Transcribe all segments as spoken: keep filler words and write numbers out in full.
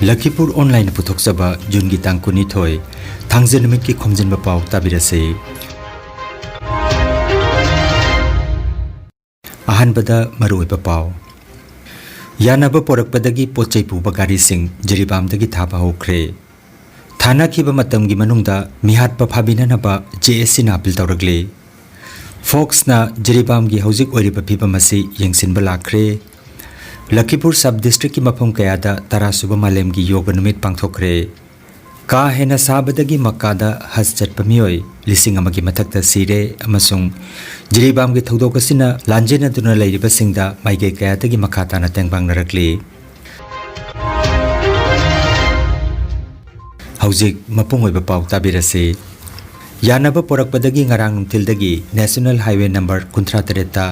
ꯂꯈꯤꯄꯨꯔ ꯑꯣꯟꯂꯥꯏꯟꯅ ꯄꯨꯊꯣꯛꯆꯕ ꯖꯨꯟꯒꯤ ꯇꯥꯡ ꯀꯨꯟꯅꯤꯊꯣꯏ, ꯊꯥꯡꯖ ꯅꯨꯃꯤꯠꯀꯤ ꯈꯣꯝꯖꯤꯟꯕ ꯄꯥꯎ ꯇꯥꯕꯤꯔꯁꯤ꯫ ꯑꯍꯥꯟꯕꯗ ꯃꯔꯨꯑꯣꯏꯕ ꯄꯥꯎ꯫ ꯌꯥꯅꯕ ꯄꯣꯔꯛꯄꯗꯒꯤ ꯄꯣꯠ ꯆꯩ ꯄꯨꯕ ꯒꯥꯔꯤꯁꯤꯡ ꯖꯤꯔꯤꯕꯥꯝꯗꯒꯤ ꯊꯥꯕ ꯍꯧꯈ꯭ꯔꯦ꯫ ꯊꯥꯅꯈꯤꯕ ꯃꯇꯝꯒꯤ ꯃꯅꯨꯡꯗ ꯃꯤꯍꯥꯠꯄ ꯐꯥꯕꯤꯅꯅꯕ ꯖꯦ ꯑꯦꯁ ꯁꯤꯅ ꯑꯥꯄꯤꯜ ꯇꯧꯔꯛꯂꯤ꯫ ꯐꯣꯛꯁꯅ ꯖꯤꯔꯤꯕꯥꯝꯒꯤ ꯍꯧꯖꯤꯛ ꯑꯣꯏꯔꯤꯕ ꯐꯤꯕꯝ ꯑꯁꯤ ꯌꯦꯡꯁꯤꯟꯕ ꯂꯥꯛꯈ꯭ꯔꯦ꯫ ꯂꯈꯤꯄꯨꯔ ꯁꯕ ꯗꯤꯁꯇ꯭ꯔꯤꯛꯀꯤ ꯃꯐꯝ ꯀꯌꯥꯗ ꯇꯔꯥꯁꯨꯕ ꯃꯥꯂꯦꯝꯒꯤ ꯌꯣꯒ ꯅꯨꯃꯤꯠ ꯄꯥꯡꯊꯣꯛꯈ꯭ꯔꯦ꯫ ꯀꯥ ꯍꯦꯟꯅ ꯁꯥꯕꯗꯒꯤ ꯃꯛꯀꯥꯗ ꯍꯖ ꯆꯠꯄ ꯃꯤꯑꯣꯏ ꯂꯤꯁꯤꯡ ꯑꯃꯒꯤ ꯃꯊꯛꯇ ꯁꯤꯔꯦ ꯑꯃꯁꯨꯡ ꯖꯤꯔꯤꯕꯥꯝꯒꯤ ꯊꯧꯗꯣꯛ ꯑꯁꯤꯅ ꯂꯥꯟꯖꯦꯟꯅꯗꯨꯅ ꯂꯩꯔꯤꯕꯁꯤꯡꯗ ꯃꯥꯏꯀꯩ ꯀꯌꯥꯗꯒꯤ ꯃꯈꯥ ꯇꯥꯅ ꯇꯦꯡꯕꯥꯡꯅꯔꯛꯂꯤ꯫ ꯍꯧꯖꯤꯛ ꯃꯄꯨꯡ ꯑꯣꯏꯕ ꯄꯥꯎ ꯇꯥꯕꯤꯔꯁꯤ꯫ ꯌꯥꯅꯕ ꯄꯣꯔꯛꯄꯗꯒꯤ ꯉꯔꯥꯡ ꯅꯨꯡꯊꯤꯜꯗꯒꯤ ꯅꯦꯁꯅꯦꯜ ꯍꯥꯏꯋꯦ ꯅꯝꯕꯔ ꯀꯨꯟꯊ꯭ꯔꯥ ꯇꯔꯦꯠꯇ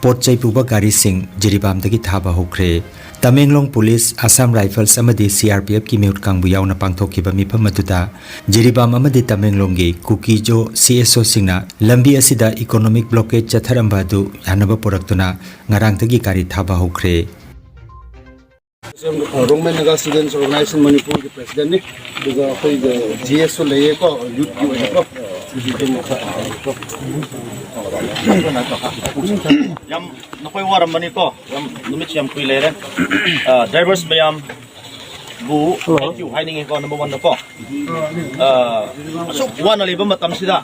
ꯄꯣꯠ ꯆꯩ ꯄꯨꯕ ꯒꯥꯔꯤꯁꯤꯡ ꯖꯤꯔꯤꯕꯥꯝꯗꯒꯤ ꯊꯥꯕ ꯍꯧꯈ꯭ꯔꯦ꯫ ꯇꯃꯦꯡꯂꯣꯡ ꯄꯨꯂꯤꯁ, ꯑꯁꯥꯝ ꯔꯥꯏꯐꯜꯁ ꯑꯃꯗꯤ ꯁꯤ ꯑꯥꯔ ꯄꯤ ꯑꯦꯐꯀꯤ ꯃꯤꯍꯨꯠ ꯀꯥꯡꯕꯨ ꯌꯥꯎꯅ ꯄꯥꯡꯊꯣꯛꯈꯤꯕ ꯃꯤꯐꯝ ꯑꯗꯨꯗ ꯖꯤꯔꯤꯕꯥꯝ ꯑꯃꯗꯤ ꯇꯃꯦꯡꯂꯣꯡꯒꯤ ꯀꯨꯀꯤꯖꯣ ꯁꯤ ꯑꯦꯁ ꯑꯣꯁꯤꯡꯅ ꯂꯝꯕꯤ ꯑꯁꯤꯗ ꯏꯀꯣꯅꯣꯃꯤꯛ ꯕ꯭ꯂꯣꯀꯦꯗ ꯆꯠꯊꯔꯝꯕ ꯑꯗꯨ ꯌꯥꯅꯕ ꯄꯨꯔꯛꯇꯨꯅ ꯉꯔꯥꯡꯗꯒꯤ ꯒꯥꯔꯤ ꯊꯥꯕ ꯍꯧꯈ꯭ꯔꯦ꯫ ꯔꯣꯡꯃꯩ ꯅꯥꯒꯥ ꯁ꯭ꯇꯨꯗꯦꯟꯠꯁ ꯑꯣꯔꯒꯅꯥꯏꯖꯦꯁꯟ ꯃꯅꯤꯄꯨꯔꯒꯤ ꯄ꯭ꯔꯦꯁꯤꯗꯦꯟꯠꯅꯤ꯫ ꯑꯗꯨꯒ ꯑꯩꯈꯣꯏꯒꯤ ꯖꯤ ꯑꯦꯁꯁꯨ ꯂꯩꯌꯦꯀꯣ, ꯌꯨꯠꯀꯤ ꯑꯣꯏꯅꯀꯣ꯫ ꯌꯥꯝ ꯅꯈꯣꯏ ꯋꯥꯔꯝꯃꯅꯤꯀꯣ, ꯌꯥꯝ ꯅꯨꯃꯤꯠꯁꯨ ꯌꯥꯝ ꯀꯨꯏ ꯂꯩꯔꯦ꯫ ꯗ꯭ꯔꯥꯏꯚꯔꯁ ꯃꯌꯥꯝ ꯕꯨ ꯊꯦꯡꯛ ꯌꯨ ꯍꯥꯏꯅꯤꯡꯉꯤꯀꯣ, ꯅꯝꯕꯔ ꯋꯥꯟꯗꯀꯣ꯫ ꯑ, ꯑꯁꯨꯛ ꯋꯥꯅ ꯂꯩꯕ ꯃꯇꯝꯁꯤꯗ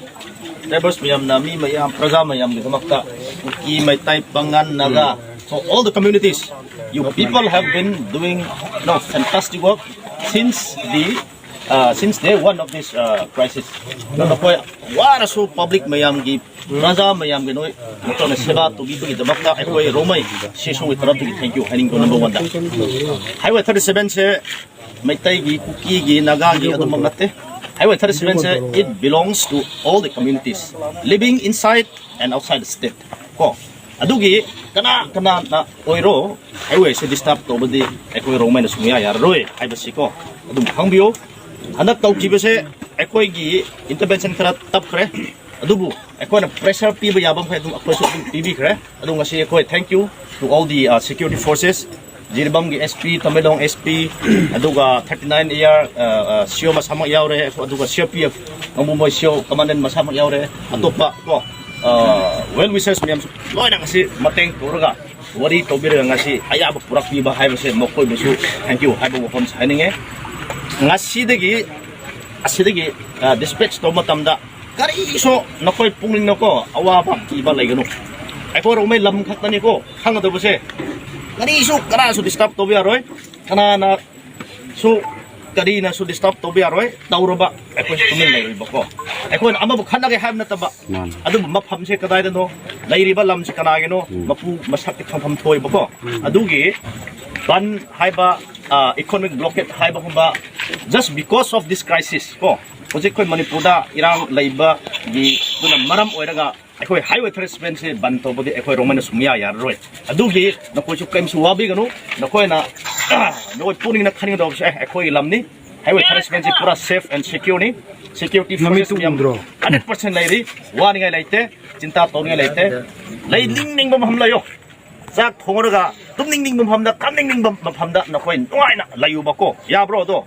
ꯗ꯭ꯔꯥꯏꯚꯔꯁ ꯃꯌꯥꯝꯅ, ꯃꯤ ꯃꯌꯥꯝ, ꯄ꯭ꯔꯖꯥ ꯃꯌꯥꯝꯒꯤꯗꯃꯛꯇ ꯀꯨꯀꯤ, Meitei, ꯄꯥꯉꯟ, Naga, so all the communities, you people have been doing, you know, fantastic work since the, uh, since day one of this, uh, crisis. ꯑꯗꯣ ꯅꯈꯣꯏ ꯋꯥꯔꯁꯨ ꯄꯕ꯭ꯂꯤꯛ ꯃꯌꯥꯝꯒꯤ, ꯄ꯭ꯔꯖꯥ ꯃꯌꯥꯝꯒꯤ ꯅꯣꯏ ꯅꯈꯣꯏꯅ ꯁꯦꯕꯥ ꯇꯧꯕꯤꯕꯒꯤꯗꯃꯛꯇ ꯑꯩꯈꯣꯏ ꯔꯣꯡꯃꯩ ꯁꯤ ꯑꯦꯁ ꯑꯣꯒꯤ ꯇꯔꯞꯇꯒꯤ ꯊꯦꯡꯛ ꯌꯨ ꯍꯥꯏꯅꯤꯡꯕ ꯅꯝꯕꯔ ꯋꯥꯟꯗ꯫ ꯍꯥꯏꯋꯦ ꯊꯥꯔꯇꯤ ꯁꯚꯦꯟꯁꯦ ꯃꯩꯇꯩꯒꯤ, ꯀꯨꯀꯤꯒꯤ, ꯅꯥꯒꯥꯒꯤ ꯑꯗꯨꯃꯛ ꯅꯠꯇꯦ꯫ Highway thirty-seven say, it belongs to all the communities living inside and outside the state꯫ ꯀꯣ, ꯑꯗꯨꯒꯤ ꯀꯅꯥ ꯀꯅꯥꯅ ꯑꯣꯏꯔꯣ, highway ꯁꯦ ꯗꯤꯁꯇꯔꯕ ꯇꯧꯕꯗꯤ ꯑꯩꯈꯣꯏ ꯔꯣꯡꯃꯩꯅ ꯁꯨꯡꯌꯥ ꯌꯥꯔꯔꯣꯏ ꯍꯥꯏꯕꯁꯤ ꯀꯣ, ꯑꯗꯨꯝ ꯈꯪꯕꯤꯌꯨ꯫ ꯍꯟꯗꯛ ꯇꯧꯈꯤꯕꯁꯦ ꯑꯩꯈꯣꯏꯒꯤ ꯏꯟꯇꯔꯚꯦꯟꯁꯟ ꯈꯔ ꯇꯞꯈ꯭ꯔꯦ, ꯑꯗꯨꯕꯨ ꯑꯩꯈꯣꯏꯅ ꯄ꯭ꯔꯦꯁꯔ ꯄꯤꯕ ꯌꯥꯕ ꯃꯈꯩ ꯑꯗꯨꯝ ꯑꯩꯈꯣꯏꯁꯨ ꯑꯗꯨꯝ ꯄꯤꯕꯤꯈ꯭ꯔꯦ꯫ ꯑꯗꯨ ꯉꯁꯤ ꯑꯩꯈꯣꯏ thank you to all the, uh, security forces꯫ ꯖꯤꯔꯤꯕꯥꯝꯒꯤ S P, Tamenglong S P, ꯑꯗꯨꯒ thirty nine AR, ꯑ, ꯑ, C O ꯃꯁꯥꯃꯛ ꯌꯥꯎꯔꯦ, ꯑꯗꯨꯒ C R P F ꯀꯥꯡꯕꯨ ꯃꯣꯏ C O commandant ꯃꯁꯥꯃꯛ ꯌꯥꯎꯔꯦ, ꯑꯇꯣꯞꯄ ꯀꯣ, ꯑ, well wishers ꯃꯌꯥꯝꯁꯨ ꯂꯣꯏꯅ ꯉꯁꯤ ꯃꯇꯦꯡ ꯇꯧꯔꯒ ꯋꯥꯔꯤ ꯇꯧꯕꯤꯔꯒ ꯉꯁꯤ ꯑꯌꯥꯕ ꯄꯨꯔꯛꯄꯤꯕ ꯍꯥꯏꯕꯁꯦ ꯃꯈꯣꯏꯕꯨꯁꯨ thank you ꯍꯥꯏꯕ ꯋꯥꯐꯝꯁꯦ ꯍꯥꯏꯅꯤꯡꯉꯦ꯫ ꯉꯁꯤꯗꯒꯤ, ꯑꯁꯤꯗꯒꯤ, ꯑ, dispatch ꯇꯧꯕ ꯃꯇꯝꯗ ꯀꯔꯤꯁꯨ ꯅꯈꯣꯏ ꯄꯨꯛꯅꯤꯡꯗꯀꯣ ꯑꯋꯥꯕ ꯀꯤꯕ ꯂꯩꯒꯅꯨ꯫ ꯑꯩꯈꯣꯏ ꯔꯣꯡꯃꯩ ꯂꯝ ꯈꯛꯇꯅꯤꯀꯣ ꯈꯪꯒꯗꯧꯕꯁꯦ꯫ ꯀꯔꯤꯁꯨ, ꯀꯅꯥꯁꯨ disturb ꯇꯧꯕ ꯌꯥꯔꯣꯏ꯫ ꯀꯅꯥꯅꯁꯨ, ꯀꯔꯤꯅꯁꯨ disturb ꯇꯧꯕ ꯌꯥꯔꯣꯏ꯫ ꯇꯧꯔꯕ ꯑꯩꯈꯣꯏꯁꯨ ꯇꯨꯃꯤꯟ ꯂꯩꯔꯣꯏꯕꯀꯣ꯫ ꯑꯩꯈꯣꯏꯅ ꯑꯃꯕꯨ ꯈꯠꯅꯒꯦ ꯍꯥꯏꯕ ꯅꯠꯇꯕ꯫ ꯃꯥꯅꯤ꯫ ꯑꯗꯨꯕꯨ ꯃꯐꯝꯁꯦ ꯀꯗꯥꯏꯗꯅꯣ, ꯂꯩꯔꯤꯕ ꯂꯝꯁꯦ ꯀꯅꯥꯒꯤꯅꯣ, ꯎꯝ꯫ ꯃꯄꯨ ꯃꯁꯛꯇꯤ ꯈꯪꯐꯝ ꯊꯣꯛꯑꯦꯕꯀꯣ꯫ ꯎꯝ꯫ ꯑꯗꯨꯒꯤ ꯕꯟ ꯍꯥꯏꯕ, ꯑ, economic blockade ꯍꯥꯏꯕꯒꯨꯝꯕ, just because of this crisis ꯀꯣ, ꯍꯧꯖꯤꯛ ꯑꯩꯈꯣꯏ ꯃꯅꯤꯄꯨꯔꯗ ꯏꯔꯥꯡ ꯂꯩꯕꯒꯤ, ꯑꯗꯨꯅ ꯃꯔꯝ ꯑꯣꯏꯔꯒ ꯑꯩꯈꯣꯏ highway tradesmanꯁꯦ ꯕꯟ ꯇꯧꯕꯗꯤ ꯑꯩꯈꯣꯏ ꯔꯣꯡꯃꯩꯅ ꯁꯨꯡꯌꯥ ꯌꯥꯔꯔꯣꯏ꯫ ꯑꯗꯨꯒꯤ ꯅꯈꯣꯏꯁꯨ ꯀꯔꯤꯝꯁꯨ ꯋꯥꯕꯤꯒꯅꯨ꯫ ꯅꯈꯣꯏꯅ, ꯅꯈꯣꯏ ꯄꯨꯛꯅꯤꯡꯅ ꯈꯟꯒꯗꯧꯕꯁꯦ, ꯑꯦ, ꯑꯩꯈꯣꯏꯒꯤ ꯂꯝꯅꯤ, highway tradesmanꯁꯦ ꯄꯨꯔꯥ safe and secureꯅꯤ꯫ Security ꯃꯃꯤꯠ forces ꯃꯌꯥꯝ ꯇꯨꯝꯗ꯭ꯔꯣ? Hundred percent ꯂꯩꯔꯤ, ꯋꯥꯅꯤꯡꯉꯥꯏ ꯂꯩꯇꯦ, ꯆꯤꯟꯇꯥ ꯇꯧꯅꯤꯡꯉꯥꯏ ꯂꯩꯇꯦ꯫ ꯂꯩꯅꯤꯡꯅꯤꯡꯕ ꯃꯐꯝ ꯂꯩꯌꯣ꯫ ꯆꯥꯛ ꯊꯣꯡꯉꯒ ꯇꯨꯝꯅꯤꯡꯅꯤꯡꯕ ꯃꯐꯝꯗ, ꯀꯥꯞꯅꯤꯡꯅꯤꯡꯕ ꯃꯐꯝꯗ ꯅꯈꯣꯏ ꯅꯨꯡꯉꯥꯏꯅ ꯂꯩꯌꯨꯕꯀꯣ꯫ ꯌꯥꯕ꯭ꯔꯣ ꯑꯗꯣ?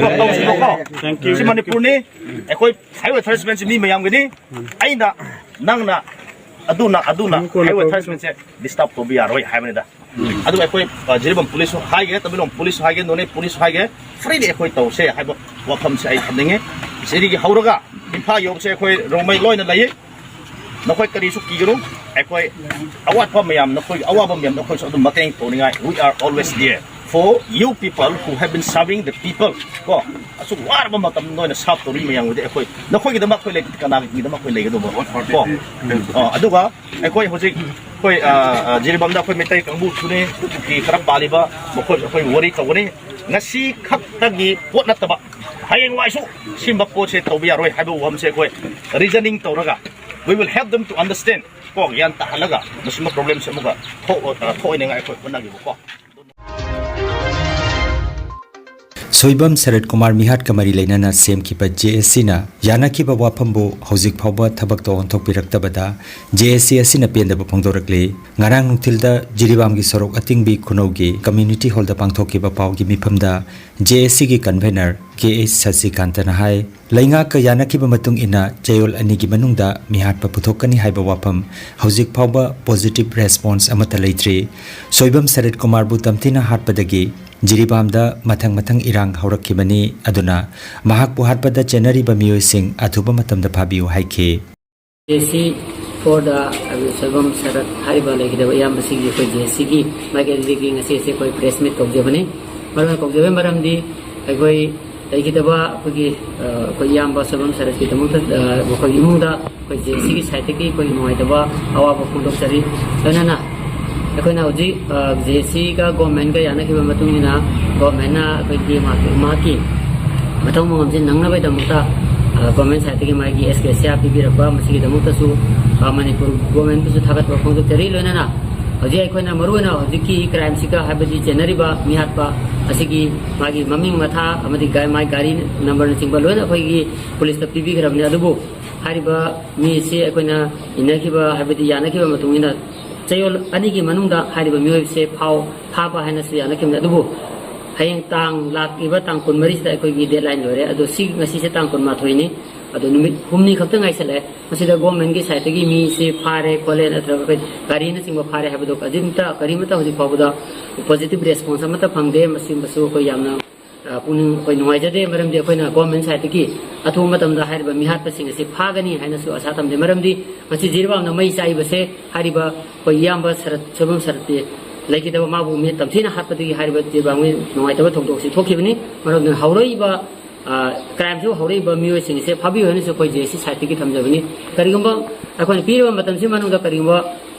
ꯀꯣ, ꯇꯧꯁꯤꯕꯀꯣ꯫ Thank you. ꯁꯤ ꯃꯅꯤꯄꯨꯔꯅꯤ꯫ ꯑꯩꯈꯣꯏ highway tradesmanꯁꯤ ꯃꯤ ꯃꯌꯥꯝꯒꯤꯅꯤ꯫ ꯑꯩꯅ, ꯅꯪꯅ, ꯑꯗꯨꯅ, ꯑꯗꯨꯅ ꯑꯃꯨꯛ ꯀꯣꯟꯅ highway ꯇꯧ꯫ Tradesmanꯁꯦ disturb ꯇꯧꯕ ꯌꯥꯔꯣꯏ ꯍꯥꯏꯕꯅꯤꯗ꯫ ꯑꯗꯨ ꯑꯩꯈꯣꯏ, ꯑ, ꯖꯤꯔꯤꯕꯥꯝ policeꯁꯨ ꯍꯥꯏꯒꯦ, ꯇꯃꯦꯡꯂꯣꯡ policeꯁꯨ ꯍꯥꯏꯒꯦ, ꯅꯣꯅꯦ policeꯁꯨ ꯍꯥꯏꯒꯦ, freely ꯑꯩꯈꯣꯏ ꯇꯧꯁꯦ ꯍꯥꯏꯕ ꯋꯥꯐꯝꯁꯦ ꯑꯩ ꯊꯝꯅꯤꯡꯉꯤ꯫ ꯁꯤꯗꯒꯤ ꯍꯧꯔꯒ ꯏꯝꯐꯥꯜ ꯌꯧꯕꯁꯦ ꯑꯩꯈꯣꯏ ꯔꯣꯡꯃꯩ ꯂꯣꯏꯅ ꯂꯩꯌꯦ꯫ ꯅꯈꯣꯏ ꯀꯔꯤꯁꯨ ꯀꯤꯒꯅꯨ꯫ ꯑꯩꯈꯣꯏ ꯑꯋꯥꯠꯄ ꯃꯌꯥꯝ, ꯅꯈꯣꯏꯒꯤ ꯑꯋꯥꯕ ꯃꯌꯥꯝ ꯅꯈꯣꯏꯁꯨ ꯑꯗꯨꯝ ꯃꯇꯦꯡ ꯇꯧꯅꯤꯡꯉꯥꯏ, we are always there for you people who have been serving the people ꯀꯣ꯫ ꯑꯁꯨꯛ ꯋꯥꯔꯕ ꯃꯇꯝꯗ ꯅꯣꯏꯅ serve ꯇꯧꯔꯤ ꯃꯌꯥꯝꯒꯤꯗꯤ ꯑꯩꯈꯣꯏ, ꯅꯈꯣꯏꯒꯤꯗꯃꯛ ꯑꯩꯈꯣꯏ ꯂꯩꯇꯦ, ꯀꯅꯥꯒꯤꯗꯃꯛ ꯑꯩꯈꯣꯏ ꯂꯩꯒꯗꯧꯕ ꯀꯣ? ꯑ, ꯑꯗꯨꯒ ꯑꯩꯈꯣꯏ ꯍꯧꯖꯤꯛ ꯑꯩꯈꯣꯏ, ꯑ, ꯑ, ꯖꯤꯔꯤꯕꯥꯝꯗ ꯑꯩꯈꯣꯏ ꯃꯩꯇꯩ ꯀꯥꯡꯕꯨꯁꯨꯅꯤ, ꯀꯨꯀꯤ ꯈꯔ ꯄꯥꯜꯂꯤꯕ ꯃꯈꯣꯏ, ꯑꯩꯈꯣꯏ ꯋꯥꯔꯤ ꯇꯧꯒꯅꯤ꯫ ꯉꯁꯤ ꯈꯛꯇꯒꯤ ꯄꯣꯠ ꯅꯠꯇꯕ, ꯍꯌꯦꯡꯋꯥꯏꯁꯨ ꯁꯤꯒꯨꯝꯕ ꯄꯣꯠꯁꯦ ꯇꯧꯕ ꯌꯥꯔꯣꯏ ꯍꯥꯏꯕ ꯋꯥꯐꯝꯁꯦ ꯑꯩꯈꯣꯏ reasoning ꯇꯧꯔꯒ, we will help them to understand ꯀꯣ, ꯒ꯭ꯌꯥꯟ ꯇꯥꯍꯜꯂꯒ ꯃꯁꯤꯒꯨꯝꯕ problemꯁꯦ ꯑꯃꯨꯛꯀ ꯊꯣꯛ-, ꯑ, ꯊꯣꯛꯑꯣꯏꯅꯉꯥꯏ ꯑꯩꯈꯣꯏ ꯍꯣꯠꯅꯒꯦꯕꯀꯣ꯫ ꯊꯣꯏꯕꯝ ꯁꯔꯠ ꯀꯨꯃꯥꯔ ꯃꯤꯍꯥꯠꯀ ꯃꯔꯤ ꯂꯩꯅꯅ ꯁꯦꯝꯈꯤꯕ ꯖꯦ ꯑꯦꯁ ꯁꯤꯅ ꯌꯥꯅꯈꯤꯕ ꯋꯥꯐꯝꯕꯨ ꯍꯧꯖꯤꯛ ꯐꯥꯎꯕ ꯊꯕꯛꯇ ꯑꯣꯟꯊꯣꯛꯄꯤꯔꯛꯇꯕꯗ ꯖꯦ ꯑꯦꯁ ꯁꯤ ꯑꯁꯤꯅ ꯄꯦꯟꯗꯕ ꯐꯣꯡꯗꯣꯔꯛꯂꯤ꯫ ꯉꯔꯥꯡ ꯅꯨꯡꯊꯤꯜꯗ ꯖꯤꯔꯤꯕꯥꯝꯒꯤ ꯁꯣꯔꯣꯛ ꯑꯇꯤꯡꯕꯤ ꯈꯨꯅꯧꯒꯤ ꯀꯝꯃ꯭ꯌꯨꯅꯤꯇꯤ ꯍꯣꯜꯗ ꯄꯥꯡꯊꯣꯛꯈꯤꯕ ꯄꯥꯎꯒꯤ ꯃꯤꯐꯝꯗ ꯖꯦ ꯑꯦꯁ ꯁꯤꯒꯤ ꯀꯟꯚꯦꯅꯔ ꯀꯦ ꯑꯩꯆ ꯁꯁꯤꯀꯥꯟꯇꯅ ꯍꯥꯏ, ꯂꯩꯉꯥꯛꯀ ꯌꯥꯅꯈꯤꯕ ꯃꯇꯨꯡ ꯏꯟꯅ ꯆꯌꯣꯜ ꯑꯅꯤꯒꯤ ꯃꯅꯨꯡꯗ ꯃꯤꯍꯥꯠꯄ ꯄꯨꯊꯣꯛꯀꯅꯤ ꯍꯥꯏꯕ ꯋꯥꯐꯝ ꯍꯧꯖꯤꯛ ꯐꯥꯎꯕ ꯄꯣꯖꯤꯇꯤꯚ ꯔꯦꯁꯄꯣꯟꯁ ꯑꯃꯠꯇ ꯂꯩꯇ꯭ꯔꯤ꯫ ꯁꯣꯏꯕꯝ ꯁꯔꯠ ꯀꯨꯃꯥꯔꯕꯨ ꯇꯝꯊꯤꯅ ꯍꯥꯠꯄꯗꯒꯤ ꯖꯤꯔꯤꯕꯥꯝꯗ ꯃꯊꯪ ꯃꯊꯪ ꯏꯔꯥꯡ ꯍꯧꯔꯛꯈꯤꯕꯅꯤ꯫ ꯑꯗꯨꯅ ꯃꯍꯥꯛꯄꯨ ꯍꯥꯠꯄꯗ ꯆꯦꯟꯅꯔꯤꯕ ꯃꯤꯑꯣꯏꯁꯤꯡ ꯑꯊꯨꯕ ꯃꯇꯝꯗ ꯐꯥꯕꯤꯌꯨ ꯍꯥꯏꯈꯤ꯫ ꯖꯦ ꯁꯤ ꯐꯣꯔꯗ ꯍꯥꯏꯕꯗꯤ ꯁꯣꯏꯕꯝ ꯁꯔꯠ ꯍꯥꯏꯔꯤꯕ ꯂꯩꯈꯤꯗꯕ ꯏꯌꯥꯝꯕꯁꯤꯒꯤ ꯑꯩꯈꯣꯏ ꯖꯦ ꯁꯤꯒꯤ ꯃꯥꯏꯀꯩꯗꯒꯤ ꯉꯁꯤ ꯑꯁꯤ ꯑꯩꯈꯣꯏ ꯄ꯭ꯔꯦꯁ ꯃꯤꯠ ꯀꯧꯖꯕꯅꯤ꯫ ꯃꯔꯨ ꯑꯣꯏꯅ ꯀꯧꯖꯕꯒꯤ ꯃꯔꯝꯗꯤ ꯑꯩꯈꯣꯏ ꯂꯩꯈꯤꯗꯕ ꯑꯩꯈꯣꯏꯒꯤ, ꯑ, ꯑꯩꯈꯣꯏ ꯏꯌꯥꯝꯕ ꯁꯣꯏꯕꯝ ꯁꯔꯠꯀꯤꯗꯃꯛꯇ, ꯑ, ꯃꯈꯣꯏꯒꯤ ꯏꯃꯨꯡꯗ ꯑꯩꯈꯣꯏ ꯖꯦ ꯁꯤꯒꯤ ꯁꯥꯏꯠꯇꯒꯤ ꯑꯩꯈꯣꯏ ꯅꯨꯡꯉꯥꯏꯇꯕ ꯑꯋꯥꯕ ꯐꯣꯡꯗꯣꯛꯆꯔꯤ꯫ ꯂꯣꯏꯅꯅ ꯑꯩꯈꯣꯏꯅ ꯍꯧꯖꯤꯛ, ꯑ, ꯖꯦ ꯁꯤꯒ ꯒꯣꯔꯃꯦꯟꯒ ꯌꯥꯅꯈꯤꯕ ꯃꯇꯨꯡ ꯏꯟꯅ ꯒꯣꯔꯃꯦꯟꯅ ꯑꯩꯈꯣꯏꯒꯤ ꯃꯍꯥꯛꯀꯤ, ꯃꯍꯥꯛꯀꯤ ꯃꯊꯧ ꯃꯉꯝꯁꯤ ꯅꯪꯅꯕꯒꯤꯗꯃꯛꯇ, ꯑ, ꯒꯣꯔꯃꯦꯟ ꯁꯥꯏꯠꯇꯒꯤ ꯃꯥꯒꯤ ꯑꯦꯁ ꯀꯦ ꯁꯤ ꯑꯥꯔ ꯄꯤꯕꯤꯔꯛꯄ, ꯃꯁꯤꯒꯤꯗꯃꯛꯇꯁꯨ, ꯑ, ꯃꯅꯤꯄꯨꯔ ꯒꯣꯔꯃꯦꯟꯕꯨꯁꯨ ꯊꯥꯒꯠꯄ ꯐꯣꯡꯗꯣꯛꯆꯔꯤ꯫ ꯂꯣꯏꯅꯅ ꯍꯧꯖꯤꯛ ꯑꯩꯈꯣꯏꯅ ꯃꯔꯨꯑꯣꯏꯅ ꯍꯧꯖꯤꯛꯀꯤ ꯀ꯭ꯔꯥꯏꯝꯁꯤꯒ ꯍꯥꯏꯕꯗꯤ ꯆꯦꯟꯅꯔꯤꯕ ꯃꯤꯍꯥꯠꯄ ꯑꯁꯤꯒꯤ ꯃꯥꯒꯤ ꯃꯃꯤꯡ ꯃꯊꯥ ꯑꯃꯗꯤ ꯒꯥ-, ꯃꯥꯒꯤ ꯒꯥꯔꯤ ꯅꯝꯕꯔꯅꯆꯤꯡꯕ ꯂꯣꯏꯅ ꯑꯩꯈꯣꯏꯒꯤ ꯄꯨꯂꯤꯁꯇ ꯄꯤꯕꯤꯈ꯭ꯔꯕꯅꯤ꯫ ꯑꯗꯨꯕꯨ ꯍꯥꯏꯔꯤꯕ ꯃꯤꯁꯤ ꯑꯩꯈꯣꯏꯅ ꯏꯟꯅꯈꯤꯕ ꯍꯥꯏꯕꯗꯤ ꯌꯥꯅꯈꯤꯕ ꯃꯇꯨꯡ ꯏꯟꯅ ꯆꯌꯣꯜ ꯑꯅꯤꯒꯤ ꯃꯅꯨꯡꯗ ꯍꯥꯏꯔꯤꯕ ꯃꯤꯑꯣꯏꯁꯦ ꯐꯥꯎ-, ꯐꯥꯕ ꯍꯥꯏꯅꯁꯨ ꯌꯥꯅꯈꯤꯕꯅꯤ꯫ ꯑꯗꯨꯕꯨ ꯍꯌꯦꯡ ꯇꯥꯡ, ꯂꯥꯛꯂꯤꯕ ꯇꯥꯡ ꯀꯨꯟꯃꯔꯤꯁꯤꯗ ꯑꯩꯈꯣꯏꯒꯤ ꯗꯦꯗꯂꯥꯏꯟ ꯂꯣꯏꯔꯦ꯫ ꯑꯗꯣ ꯁꯤ, ꯉꯁꯤꯁꯦ ꯇꯥꯡ ꯀꯨꯟꯃꯥꯊꯣꯏꯅꯤ꯫ ꯑꯗꯣ ꯅꯨꯃꯤꯠ ꯍꯨꯝꯅꯤ ꯈꯛꯇ ꯉꯥꯏꯁꯜꯂꯛꯑꯦ꯫ ꯃꯁꯤꯗ ꯒꯣꯔꯃꯦꯟꯒꯤ ꯁꯥꯏꯠꯇꯒꯤ ꯃꯤꯁꯤ ꯐꯥꯔꯦ ꯈꯣꯠꯂꯦ ꯅꯠꯇ꯭ꯔꯒ ꯑꯩꯈꯣꯏ ꯒꯥꯔꯤꯅꯆꯤꯡꯕ ꯐꯥꯔꯦ ꯍꯥꯏꯕꯗꯣ ꯀꯔꯤꯝꯇ, ꯀꯔꯤꯃꯠꯇ ꯍꯧꯖꯤꯛ ꯐꯥꯎꯕꯗ ꯄꯣꯖꯤꯇꯤꯚ ꯔꯦꯁꯄꯣꯟꯁ ꯑꯃꯠꯇ ꯐꯪꯗꯦ꯫ ꯃꯁꯤꯃꯁꯨ ꯑꯩꯈꯣꯏ ꯌꯥꯝꯅ, ꯑ, ꯄꯨꯛꯅꯤꯡ ꯑꯩꯈꯣꯏ ꯅꯨꯡꯉꯥꯏꯖꯗꯦ꯫ ꯃꯔꯝꯗꯤ ꯑꯩꯈꯣꯏꯅ ꯒꯣꯔꯃꯦꯟ ꯁꯥꯏꯠꯇꯒꯤ ꯑꯊꯨꯕ ꯃꯇꯝꯗ ꯍꯥꯏꯔꯤꯕ ꯃꯤꯍꯥꯠꯄꯁꯤꯡ ꯑꯁꯤ ꯐꯥꯒꯅꯤ ꯍꯥꯏꯅꯁꯨ ꯑꯁꯥ ꯊꯝꯖꯩ꯫ ꯃꯔꯝꯗꯤ ꯉꯁꯤ ꯖꯤꯔꯤꯕꯥꯝꯅ ꯃꯩ ꯆꯥꯛꯏꯕꯁꯦ ꯍꯥꯏꯔꯤꯕ ꯑꯩꯈꯣꯏ ꯏꯌꯥꯝꯕ ꯁꯔꯠ, ꯁꯣꯏꯕꯝ ꯁꯔꯠꯇꯤ ꯂꯩꯈꯤꯗꯕ, ꯃꯥꯕꯨ ꯃꯤ ꯇꯝꯊꯤꯅ ꯍꯥꯠꯄꯗꯒꯤ ꯍꯥꯏꯔꯤꯕ ꯖꯤꯔꯤꯕꯥꯝꯒꯤ ꯅꯨꯡꯉꯥꯏꯇꯕ ꯊꯧꯗꯣꯛꯁꯤ ꯊꯣꯛꯈꯤꯕꯅꯤ꯫ ꯃꯔꯝ ꯑꯗꯨꯅ ꯍꯧꯔꯛꯏꯕ, ꯑ, ꯀ꯭ꯔꯥꯏꯝꯁꯨ ꯍꯧꯔꯛꯏꯕ ꯃꯤꯑꯣꯏꯁꯤꯡꯁꯦ ꯐꯥꯕꯤꯌꯨ ꯍꯥꯏꯅꯁꯨ ꯑꯩꯈꯣꯏ ꯖꯦ ꯑꯦꯁ ꯁꯤ ꯁꯥꯏꯠꯇꯒꯤ ꯊꯝꯖꯕꯅꯤ꯫ ꯀꯔꯤꯒꯨꯝꯕ ꯑꯩꯈꯣꯏꯅ ꯄꯤꯔꯤꯕ ꯃꯇꯝꯁꯤ ꯃꯅꯨꯡꯗ ꯀꯔꯤꯒꯨꯝꯕ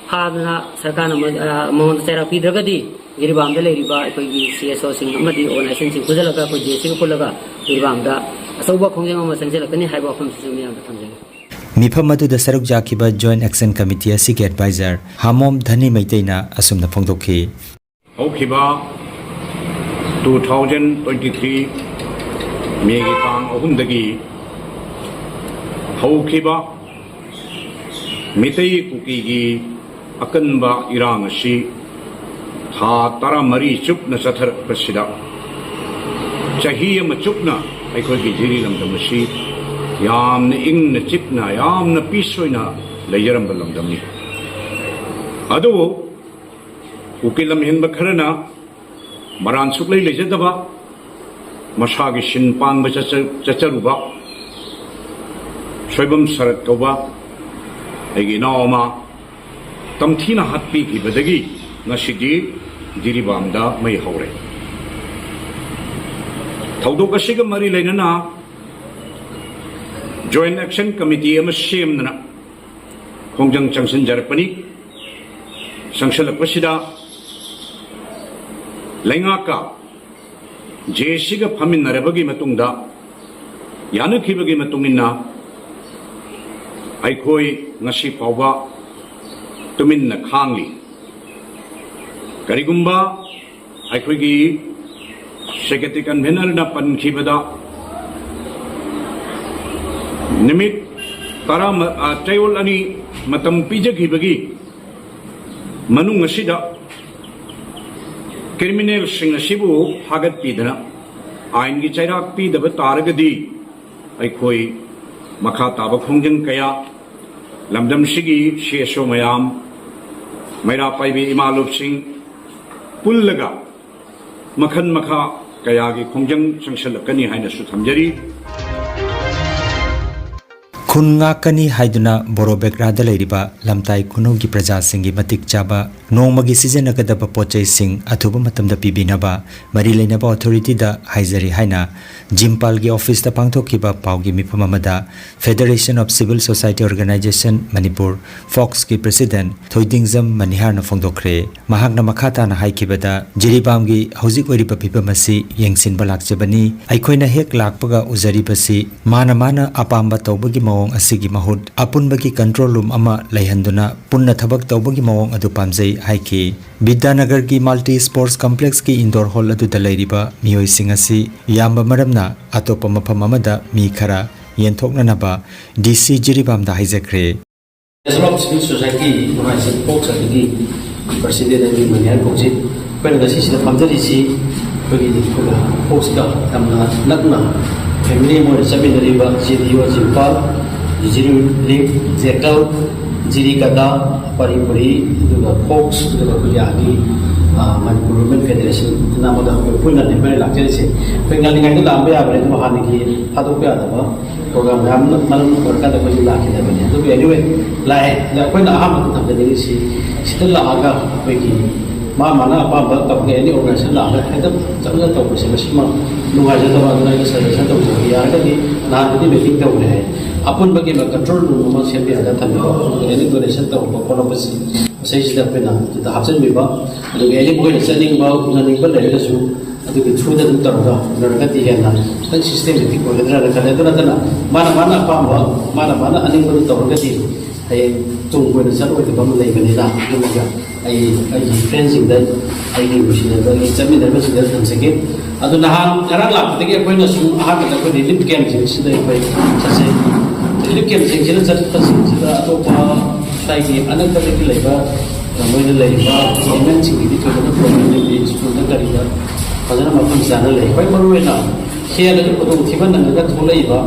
ꯐꯥꯗꯅ ꯁꯔꯀꯥꯔꯅ ꯃ-, ꯑ, ꯃꯉꯣꯟꯗ ꯆꯩꯔꯥꯛ ꯄꯤꯗ꯭ꯔꯒꯗꯤ ꯖꯤꯔꯤꯕꯥꯝꯗ ꯂꯩꯔꯤꯕ ꯑꯩꯈꯣꯏꯒꯤ ꯁꯤ ꯑꯦꯁ ꯑꯣꯁꯤꯡ ꯑꯃꯗꯤ ꯑꯣꯔꯒꯅꯥꯏꯖꯦꯁꯟꯁꯤꯡ ꯄꯨꯟꯁꯤꯜꯂꯒ ꯑꯩꯈꯣꯏ ꯖꯦ ꯑꯦꯁ ꯁꯤꯒ ꯄꯨꯜꯂꯒ ꯖꯤꯔꯤꯕꯥꯝꯗ ꯑꯆꯧꯕ ꯈꯣꯡꯖꯪ ꯑꯃ ꯆꯪꯁꯤꯜꯂꯛꯀꯅꯤ ꯍꯥꯏꯕ ꯋꯥꯐꯝꯁꯤꯁꯨ ꯃꯤꯌꯥꯝꯗ ꯊꯝꯖꯒꯦ꯫ ꯃꯤꯐꯝ ꯑꯗꯨꯗ ꯁꯔꯨꯛ ꯌꯥꯈꯤꯕ ꯖꯣꯏꯟꯠ ꯑꯦꯛꯁꯟ ꯀꯃꯤꯇꯤ ꯑꯁꯤꯒꯤ ꯑꯦꯗꯚꯥꯏꯖꯔ ꯍꯥꯃꯣꯝ ꯙꯅꯤ ꯃꯩꯇꯩꯅ ꯑꯁꯨꯝꯅ ꯐꯣꯡꯗꯣꯛꯈꯤ꯫ ꯍꯧꯈꯤꯕ Two thousand twenty three ꯃꯦꯒꯤ ꯇꯥꯡ ꯑꯍꯨꯝꯗꯒꯤ ꯍꯧꯈꯤꯕ ꯃꯤꯇꯩ ꯀꯨꯀꯤꯒꯤ ꯑꯀꯟꯕ ꯏꯔꯥꯡ ꯑꯁꯤ ꯊꯥ ꯇꯔꯥꯃꯔꯤ ꯆꯨꯞꯅ ꯆꯠꯊꯔꯛꯄꯁꯤꯗ, ꯆꯍꯤ ꯑꯃ ꯆꯨꯞꯅ ꯑꯩꯈꯣꯏꯒꯤ ꯖꯤꯔꯤ ꯂꯝꯗꯝ ꯑꯁꯤ ꯌꯥꯝꯅ ꯏꯪꯅ ꯆꯤꯛꯅ, ꯌꯥꯝꯅ ꯄꯤꯁ ꯑꯣꯏꯅ ꯂꯩꯖꯔꯝꯕ ꯂꯝꯗꯝꯅꯤ꯫ ꯑꯗꯨꯕꯨ ꯀꯨꯀꯤ ꯂꯝꯍꯦꯟꯕ ꯈꯔꯅ ꯃꯔꯥꯟ ꯁꯨꯛꯂꯩ ꯂꯩꯖꯗꯕ, ꯃꯁꯥꯒꯤ ꯁꯤꯟ ꯄꯥꯡꯕ ꯆꯠꯆ-, ꯆꯠꯆꯔꯨꯕ ꯁꯣꯏꯕꯝ ꯁꯔꯠ ꯀꯧꯕ ꯑꯩꯒꯤ ꯏꯅꯥꯎ ꯑꯃ ꯇꯝꯊꯤꯅ ꯍꯥꯠꯄꯤꯈꯤꯕꯗꯒꯤ ꯉꯁꯤꯗꯤ ꯖꯤꯔꯤꯕꯥꯝꯗ ꯃꯩ ꯍꯧꯔꯦ꯫ ꯊꯧꯗꯣꯛ ꯑꯁꯤꯒ ꯃꯔꯤ ꯂꯩꯅꯅ Joint Action Committee ꯑꯃ ꯁꯦꯝꯗꯅ ꯈꯣꯡꯖꯪ ꯆꯪꯁꯤꯟꯖꯔꯛꯄꯅꯤ꯫ ꯆꯪꯁꯤꯜꯂꯛꯄꯁꯤꯗ ꯂꯩꯉꯥꯛꯀ ꯖꯦ ꯑꯦꯁ ꯁꯤꯒ ꯐꯝꯃꯤꯟꯅꯔꯕꯒꯤ ꯃꯇꯨꯡꯗ, ꯌꯥꯅꯈꯤꯕꯒꯤ ꯃꯇꯨꯡ ꯏꯟꯅ ꯑꯩꯈꯣꯏ ꯉꯁꯤ ꯐꯥꯎꯕ ꯇꯨꯃꯤꯟꯅ ꯈꯥꯡꯂꯤ꯫ ꯀꯔꯤꯒꯨꯝꯕ ꯑꯩꯈꯣꯏꯒꯤ secretary convenerꯅ ꯄꯟꯈꯤꯕꯗ ꯅꯨꯃꯤꯠ ꯇꯔꯥ, ꯑ, ꯆꯌꯣꯜ ꯑꯅꯤ ꯃꯇꯝ ꯄꯤꯖꯈꯤꯕꯒꯤ ꯃꯅꯨꯡ ꯑꯁꯤꯗ criminalꯁꯤꯡ ꯑꯁꯤꯕꯨ ꯐꯥꯒꯠꯄꯤꯗꯅ ꯑꯥꯏꯟꯒꯤ ꯆꯩꯔꯥꯛ ꯄꯤꯗꯕ ꯇꯥꯔꯒꯗꯤ, ꯑꯩꯈꯣꯏ ꯃꯈꯥ ꯇꯥꯕ ꯈꯣꯡꯖꯪ ꯀꯌꯥ, ꯂꯝꯗꯝꯁꯤꯒꯤ ꯁꯤ ꯑꯦꯁ ꯑꯣ ꯃꯌꯥꯝ, ꯃꯩꯔꯥ ꯄꯥꯏꯕꯤ ꯏꯃꯥꯂꯣꯞꯁꯤꯡ ꯄꯨꯜꯂꯒ ꯃꯈꯜ ꯃꯈꯥ ꯀꯌꯥꯒꯤ ꯈꯣꯡꯖꯪ ꯆꯪꯁꯤꯜꯂꯛꯀꯅꯤ ꯍꯥꯏꯅꯁꯨ ꯊꯝꯖꯔꯤ꯫ ꯈꯨꯟ ꯉꯥꯛꯀꯅꯤ ꯍꯥꯏꯗꯨꯅ ꯕꯣꯔꯣ ꯕꯦꯒ꯭ꯔꯥꯗ ꯂꯩꯔꯤꯕ ꯂꯝꯇꯥꯏ ꯈꯨꯅꯧꯒꯤ ꯄ꯭ꯔꯖꯥꯁꯤꯡꯒꯤ ꯃꯇꯤꯛ ꯆꯥꯕ ꯅꯣꯡꯃꯒꯤ ꯁꯤꯖꯤꯟꯅꯒꯗꯕ ꯄꯣꯠꯆꯩꯁꯤꯡ ꯑꯊꯨꯕ ꯃꯇꯝꯗ ꯄꯤꯕꯤꯅꯕ ꯃꯔꯤ ꯂꯩꯅꯕ ꯑꯣꯊꯣꯔꯤꯇꯤꯗ ꯍꯥꯏꯖꯔꯤ ꯍꯥꯏꯅ ꯖꯤꯝꯄꯥꯜꯒꯤ ꯑꯣꯐꯤꯁꯇ ꯄꯥꯡꯊꯣꯛꯈꯤꯕ ꯄꯥꯎꯒꯤ ꯃꯤꯐꯝ ꯑꯃꯗ Federation of Civil Society Organisation Manipur, ꯐꯣꯛꯁꯀꯤ ꯄ꯭ꯔꯦꯁꯤꯗꯦꯟꯠ ꯊꯣꯏꯗꯤꯡꯖꯝ ꯃꯅꯤꯍꯥꯔꯅ ꯐꯣꯡꯗꯣꯛꯈ꯭ꯔꯦ꯫ ꯃꯍꯥꯛꯅ ꯃꯈꯥ ꯇꯥꯅ ꯍꯥꯏꯈꯤꯕꯗ, ꯖꯤꯔꯤꯕꯥꯝꯒꯤ ꯍꯧꯖꯤꯛ ꯑꯣꯏꯔꯤꯕ ꯐꯤꯕꯝ ꯑꯁꯤ ꯌꯦꯡꯁꯤꯟꯕ ꯂꯥꯛꯆꯕꯅꯤ꯫ ꯑꯩꯈꯣꯏꯅ ꯍꯦꯛ ꯂꯥꯛꯄꯒ ꯎꯖꯔꯤꯕꯁꯤ ꯃꯥꯅ ꯃꯥꯅ ꯑꯄꯥꯝꯕ ꯇꯧꯕꯒꯤ ꯃꯑꯣꯡ ꯑꯁꯤꯒꯤ ꯃꯍꯨꯠ ꯑꯄꯨꯟꯕꯒꯤ control room ꯑꯃ ꯂꯩꯍꯟꯗꯨꯅ ꯄꯨꯟꯅ ꯊꯕꯛ ꯇꯧꯕꯒꯤ ꯃꯑꯣꯡ ꯑꯗꯨ ꯄꯥꯝꯖꯩ ꯍꯥꯏꯈꯤ꯫ ꯕꯤꯗ꯭ꯌꯥꯅꯒꯔꯒꯤ multi sports complexꯀꯤ indoor hall ꯑꯗꯨꯗ ꯂꯩꯔꯤꯕ ꯃꯤꯑꯣꯏꯁꯤꯡ ꯑꯁꯤ ꯌꯥꯝꯕ ꯃꯔꯝꯅ ꯑꯇꯣꯞꯄ ꯃꯐꯝ ꯑꯃꯗ ꯃꯤ ꯈꯔ ꯌꯦꯟꯊꯣꯛꯅꯅꯕ ꯗꯤ ꯁꯤ ꯖꯤꯔꯤꯕꯥꯝꯗ ꯍꯥꯏꯖꯈ꯭ꯔꯦ꯫ National Civil Society Organization Fox ꯑꯗꯨꯒꯤ president ꯑꯗꯨꯒꯤ ꯃꯅꯤꯍꯥꯔ ꯀꯧꯖꯩ꯫ ꯑꯩꯈꯣꯏꯅ ꯉꯁꯤꯁꯤꯗ ꯐꯝꯖꯔꯤꯁꯤ ꯑꯩꯈꯣꯏꯒꯤ Foxꯀ ꯌꯥꯝꯅ ꯅꯛꯅ family ꯑꯃ ꯑꯣꯏꯅ ꯆꯠꯃꯤꯟꯅꯔꯤꯕ ꯖꯦ ꯗꯤ ꯑꯣ ꯏꯝꯐꯥꯜ, ꯖꯤꯔꯤ ꯔꯤꯂꯤꯐ, ꯖꯦꯀꯜ, ꯖꯤꯔꯤ ꯀꯗꯥ, ꯄꯔꯤ ꯄꯨꯔꯤ, ꯑꯗꯨꯒ Fox, ꯑꯗꯨꯒ ꯑꯩꯈꯣꯏꯒꯤ ꯑꯥꯒꯤ, ꯑ, ꯃꯅꯤꯄꯨꯔ Women Federation ꯑꯃꯒ ꯑꯩꯈꯣꯏ ꯄꯨꯟꯅ ꯑꯩꯈꯣꯏꯅ ꯂꯥꯛꯆꯔꯤꯁꯦ꯫ ꯑꯩꯈꯣꯏ ꯉꯜꯂꯤꯉꯩꯗ ꯂꯥꯛꯑꯝꯕ ꯌꯥꯕꯅꯤ, ꯑꯗꯨꯕꯨ ꯍꯥꯟꯅꯒꯤ ꯊꯥꯗꯣꯛꯄ ꯌꯥꯗꯕ program ꯃꯌꯥꯝ ꯃꯔꯝ ꯑꯣꯏꯔꯀꯥꯟꯗ ꯑꯩꯈꯣꯏꯁꯨ ꯂꯥꯛꯈꯤꯗꯕꯅꯤ꯫ ꯑꯗꯨꯕꯨ anyway, ꯂꯥꯛꯑꯦ꯫ ꯑꯗ ꯑꯩꯈꯣꯏꯅ ꯑꯍꯥꯟꯕꯗ ꯊꯝꯖꯅꯤꯡꯉꯤꯁꯤ, ꯁꯤꯗ ꯂꯥꯛꯑꯒ ꯑꯩꯈꯣꯏꯒꯤ ꯃꯥ ꯃꯥꯅ ꯑꯄꯥꯝꯕ company any organization ꯂꯥꯛꯑꯒ ꯍꯦꯛꯇ ꯆꯠꯂꯒ ꯇꯧꯕꯁꯦ, ꯃꯁꯤꯃ ꯅꯨꯡꯉꯥꯏꯖꯗꯕ꯫ ꯑꯗꯨꯅ ꯑꯩꯅ suggestion ꯇꯧꯖꯕ, ꯌꯥꯔꯒꯗꯤ ꯅꯍꯥꯟꯗꯨꯗꯤ meeting ꯇꯧꯔꯦ ꯍꯥꯏ, ꯑꯄꯨꯟꯕꯒꯤ ꯑꯃ control room ꯑꯃ ꯁꯦꯝꯕꯤꯔꯒ ꯊꯝꯕꯤꯕ, ꯑꯗꯨꯒ any donation ꯇꯧꯔꯛꯄ ꯈꯣꯠꯂꯛꯄꯁꯤ ꯃꯁꯤꯁꯤꯗ ꯑꯩꯈꯣꯏꯅ ꯑꯗꯨꯗ ꯍꯥꯞꯆꯤꯟꯕꯤꯕ, ꯑꯗꯨꯒ any ꯃꯈꯣꯏꯅ ꯆꯠꯅꯤꯡꯕ ꯎꯅꯅꯤꯡꯕ ꯂꯩꯔꯒꯁꯨ ꯑꯗꯨꯒꯤ through ꯗ ꯑꯗꯨꯝ ꯇꯧꯔꯒ ꯎꯅꯔꯒꯗꯤ ꯍꯦꯟꯅ ꯈꯤꯇꯪ systematic ꯑꯣꯏꯒꯗ꯭ꯔꯥꯅ ꯈꯜꯂꯦ꯫ ꯑꯗꯨ ꯅꯠꯇꯅ ꯃꯥꯅ ꯃꯥꯅ ꯑꯄꯥꯝꯕ, ꯃꯥꯅ ꯃꯥꯅ ꯑꯅꯤꯡꯕꯗꯨ ꯇꯧꯔꯒꯗꯤ ꯍꯌꯦꯡ ꯇꯨꯡ ꯀꯣꯏꯅ ꯆꯠꯂꯣꯏꯗꯕ ꯑꯃ ꯂꯩꯕꯅꯤꯅ, ꯑꯗꯨꯃꯒ ꯑꯩ ꯑꯩꯒꯤ friend ꯁꯤꯡꯗ, ꯑꯩꯒꯤ ꯅꯨꯡꯁꯤꯅꯕ, ꯑꯩꯒꯤ ꯆꯠꯃꯤꯟꯅꯕꯁꯤꯡꯗ ꯊꯝꯖꯒꯦ꯫ ꯑꯗꯨ ꯅꯍꯥꯟ ꯉꯔꯥꯡ ꯂꯥꯛꯄꯗꯒꯤ ꯑꯩꯈꯣꯏꯅꯁꯨ ꯑꯍꯥꯟꯕꯗ ꯑꯩꯈꯣꯏ relief camp ꯁꯤꯡꯁꯤꯗ ꯑꯩꯈꯣꯏ ꯆꯠꯆꯩ꯫ Relief camp ꯁꯤꯡꯁꯤꯗ ꯆꯠꯄꯁꯤꯡꯁꯤꯗ ꯑꯇꯣꯞꯄ ꯉꯁꯥꯏꯒꯤ ꯑꯅꯛꯄꯗꯒꯤ ꯂꯩꯕ, ꯑ, ꯃꯣꯏꯅ ꯂꯩꯔꯤꯕ government ꯁꯤꯡꯒꯤꯗꯤ ꯊꯣꯏꯗꯣꯛꯅ problem ꯂꯩꯇꯦ꯫ ꯁ꯭ꯀꯨꯜꯗ ꯀꯔꯤꯗ ꯐꯖꯅ ꯃꯐꯝ ꯆꯥꯅ ꯂꯩ꯫ ꯈ꯭ꯋꯥꯏ ꯃꯔꯨꯑꯣꯏꯅ ꯍꯦꯟꯅ ꯈꯨꯗꯣꯡꯊꯤꯕ ꯅꯪꯉꯒ ꯊꯣꯛꯂꯛꯏꯕ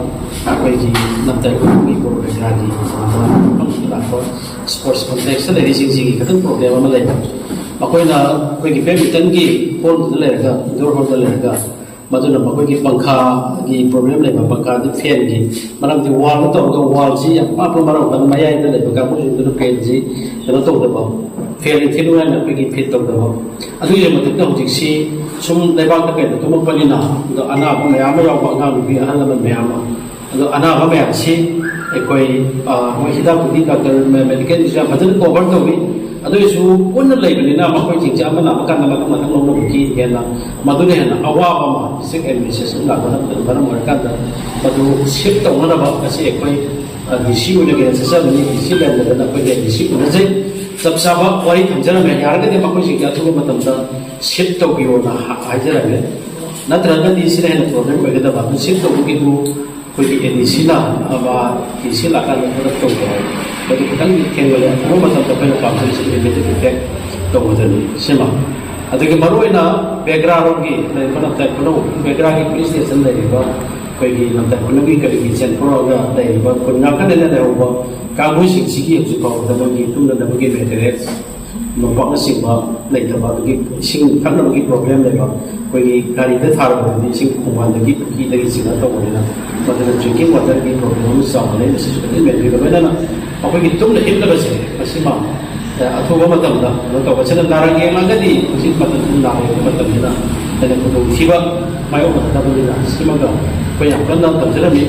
ꯑꯩꯈꯣꯏꯒꯤ ꯅꯝꯇ ꯈꯨꯟꯒꯤ ꯕꯣꯔꯣ ꯀꯩꯀꯥꯒꯤ ꯃꯐꯝꯁꯤꯗ ꯂꯥꯛꯄ sports complex ꯇ ꯂꯩꯔꯤꯁꯤꯡꯁꯤꯒꯤ ꯈꯤꯇꯪ problem ꯑꯃ ꯂꯩꯕ꯫ ꯃꯈꯣꯏꯅ ꯑꯩꯈꯣꯏꯒꯤ badminton ꯒꯤ hall ꯗꯨꯗ ꯂꯩꯔꯒ, indoor hall ꯗ ꯂꯩꯔꯒ, ꯃꯗꯨꯅ ꯃꯈꯣꯏꯒꯤ ꯄꯪꯈꯥꯒꯤ problem ꯂꯩꯕ, ꯄꯪꯈꯥꯗꯤ fan ꯒꯤ, ꯃꯔꯝꯗꯤ wall ꯗ ꯇꯧꯔꯒ wall ꯁꯤ ꯌꯥꯝ ꯄꯥꯛꯄ ꯃꯔꯝ ꯑꯣꯏꯔꯒ ꯃꯌꯥꯏꯗ ꯂꯩꯕ ꯀꯥꯡꯕꯨꯁꯤꯡꯗꯨꯅ fan ꯁꯤ ꯀꯩꯅꯣ ꯇꯧꯗꯕ, fan ꯊꯤꯜꯂꯨ ꯍꯥꯏꯅ ꯑꯩꯈꯣꯏꯒꯤ fit ꯇꯧꯗꯕ꯫ ꯑꯗꯨꯒꯤ ꯃꯊꯛꯇ ꯍꯧꯖꯤꯛꯁꯤ ꯁꯨꯝ ꯂꯩꯕꯥꯛꯇ ꯀꯩꯗ ꯇꯨꯝꯃꯛꯄꯅꯤꯅ, ꯑꯗꯣ ꯑꯅꯥꯕ ꯃꯌꯥꯝ ꯑꯃ ꯌꯥꯎꯕ, ꯑꯉꯥꯡ ꯅꯨꯄꯤ ꯑꯍꯜ ꯂꯃꯟ ꯃꯌꯥꯝ ꯑꯃ, ꯑꯗꯣ ꯑꯅꯥꯕ ꯃꯌꯥꯝꯁꯤ ꯑꯩꯈꯣꯏ, ꯑ, ꯃꯣꯏ ꯍꯤꯗꯥꯛ ꯒꯨꯂꯤ ꯗꯥꯛꯇꯔ ꯃꯦ-, medical ꯒꯤꯁꯨ ꯌꯥꯝ ꯐꯖꯅ cover ꯇꯧꯏ꯫ ꯑꯗꯨ ꯑꯣꯏꯔꯁꯨ ꯄꯨꯟꯅ ꯂꯩꯕꯅꯤꯅ ꯃꯈꯣꯏꯁꯤꯡꯁꯦ ꯑꯃ ꯅꯥꯕ ꯀꯥꯟꯗ ꯃꯊꯪ ꯃꯊꯪ ꯂꯧꯅꯕꯒꯤ ꯍꯦꯟꯅ ꯃꯗꯨꯅ ꯍꯦꯟꯅ ꯑꯋꯥꯕ ꯑꯃ district administration ꯂꯥꯛꯄꯅ ꯃꯔꯝ ꯑꯣꯏꯔꯀꯥꯟꯗ ꯃꯗꯨ shift ꯇꯧꯅꯅꯕ ꯉꯁꯤ ꯑꯩꯈꯣꯏ ꯗꯤ ꯁꯤ ꯑꯣꯏꯅ ꯀꯩꯅꯣ ꯆꯠꯆꯕꯅꯤ꯫ ꯗꯤ ꯁꯤ ꯂꯩꯔꯝꯗꯗꯅ ꯑꯩꯈꯣꯏꯒꯤ ꯗꯤ ꯁꯤ ꯎꯅꯖꯩ꯫ ꯆꯞ ꯆꯥꯕ ꯋꯥꯔꯤ ꯊꯝꯖꯔꯝꯃꯦ꯫ ꯌꯥꯔꯒꯗꯤ ꯃꯈꯣꯏꯁꯤꯡꯁꯦ ꯑꯊꯨꯕ ꯃꯇꯝꯗ ꯁꯤꯐ ꯇꯧꯕꯤꯌꯣꯅ ꯍꯥ-, ꯍꯥꯏꯖꯔꯝꯃꯦ꯫ ꯅꯠꯇ꯭ꯔꯒꯗꯤ ꯁꯤꯅ ꯍꯦꯟꯅ ꯄ꯭ꯔꯣꯕ꯭ꯂꯦꯝ ꯑꯣꯏꯒꯗꯕ꯫ ꯑꯗꯨ ꯁꯤꯐ ꯇꯧꯕꯒꯤꯕꯨ ꯑꯩꯈꯣꯏꯒꯤ ꯑꯦ ꯗꯤ ꯁꯤ ꯂꯥꯛꯑꯕ, ꯗꯤ ꯁꯤ ꯂꯥꯛꯀꯥꯟꯗ ꯊꯕꯛ ꯇꯧꯕ ꯍꯥꯏ꯫ ꯃꯗꯨ ꯈꯤꯇꯪ ꯊꯦꯡꯕꯗ ꯑꯊꯨꯕ ꯃꯇꯝꯗ ꯑꯩꯈꯣꯏꯅ ꯄꯥꯝꯖꯔꯤꯁꯤ ꯏꯃꯤꯗꯦꯠ ꯏꯐꯦꯛ ꯇꯧꯒꯗꯕꯅꯤ꯫ ꯁꯤꯃ꯫ ꯑꯗꯨꯒ ꯃꯔꯨꯑꯣꯏꯅ ꯕꯦꯒ꯭ꯔꯥꯔꯣꯝꯒꯤ ꯂꯩꯔꯤꯕ ꯂꯝꯇꯥꯏ ꯈꯨꯅꯧ, ꯕꯦꯒ꯭ꯔꯥꯒꯤ ꯄꯨꯂꯤꯁ ꯁ꯭ꯇꯦꯁꯟ ꯂꯩꯔꯤꯕ ꯑꯩꯈꯣꯏꯒꯤ ꯂꯝꯇꯥꯏ ꯈꯨꯅꯧꯒꯤ ꯀꯔꯤꯒꯤ ꯆꯦꯟꯊꯣꯔꯛꯑꯒ ꯂꯩꯔꯤꯕ ꯈꯨꯟ ꯉꯥꯛꯇꯅ ꯂꯩꯍꯧꯕ ꯀꯥꯡꯕꯨꯁꯤꯡꯁꯤꯒꯤ ꯍꯧꯖꯤꯛ ꯐꯥꯎꯕꯗ ꯃꯣꯏꯒꯤ ꯇꯨꯝꯅꯅꯕꯒꯤ ꯃꯦꯇꯔꯤꯌꯦꯜ, ꯅꯣꯡꯄꯥꯛꯅꯆꯤꯡꯕ ꯂꯩꯇꯕ, ꯑꯗꯒꯤ ꯏꯁꯤꯡ ꯊꯛꯅꯕꯒꯤ ꯄ꯭ꯔꯣꯕ꯭ꯂꯦꯝ ꯂꯩꯕ, ꯑꯩꯈꯣꯏꯒꯤ ꯒꯥꯔꯤꯗ ꯊꯥꯔꯕꯗꯗꯤ ꯏꯁꯤꯡ ꯈꯣꯡꯕꯥꯟꯗꯒꯤ, ꯄꯨꯈ꯭ꯔꯤꯗꯒꯤ ꯆꯤꯡꯉ ꯇꯧꯕꯅꯤꯅ, ꯃꯗꯨꯅ ꯗ꯭ꯔꯤꯡꯀꯤꯡ ꯋꯥꯇꯔꯒꯤ ꯄ꯭ꯔꯣꯕ꯭ꯂꯦꯝ ꯑꯃ ꯆꯥꯎꯅ ꯂꯩ꯫ ꯃꯁꯤꯁꯨ ꯐꯖꯅ ꯃꯦꯟꯕꯤꯕ, ꯂꯣꯏꯅꯅ ꯑꯩꯈꯣꯏꯒꯤ ꯇꯨꯝꯅ ꯍꯤꯞꯅꯕꯁꯦ, ꯃꯁꯤꯃ, ꯑꯦ, ꯑꯊꯨꯕ ꯃꯇꯝꯗ ꯀꯩꯅꯣ ꯇꯧꯕ꯫ ꯁꯤꯅ ꯅꯥꯔꯛ ꯌꯦꯛꯂꯛꯑꯒꯗꯤ ꯍꯧꯖꯤꯛ ꯃꯇꯝꯁꯤ ꯅꯥꯔꯛꯄ ꯃꯇꯝꯅꯤꯅ ꯍꯦꯟꯅ ꯈꯨꯗꯣꯡꯊꯤꯕ ꯃꯥꯌꯣꯛꯅꯒꯗꯕꯅꯤꯅ, ꯁꯤꯃꯒ ꯑꯩꯈꯣꯏ ꯌꯥꯝ ꯀꯟꯅ ꯇꯝꯖꯔꯝꯃꯤ꯫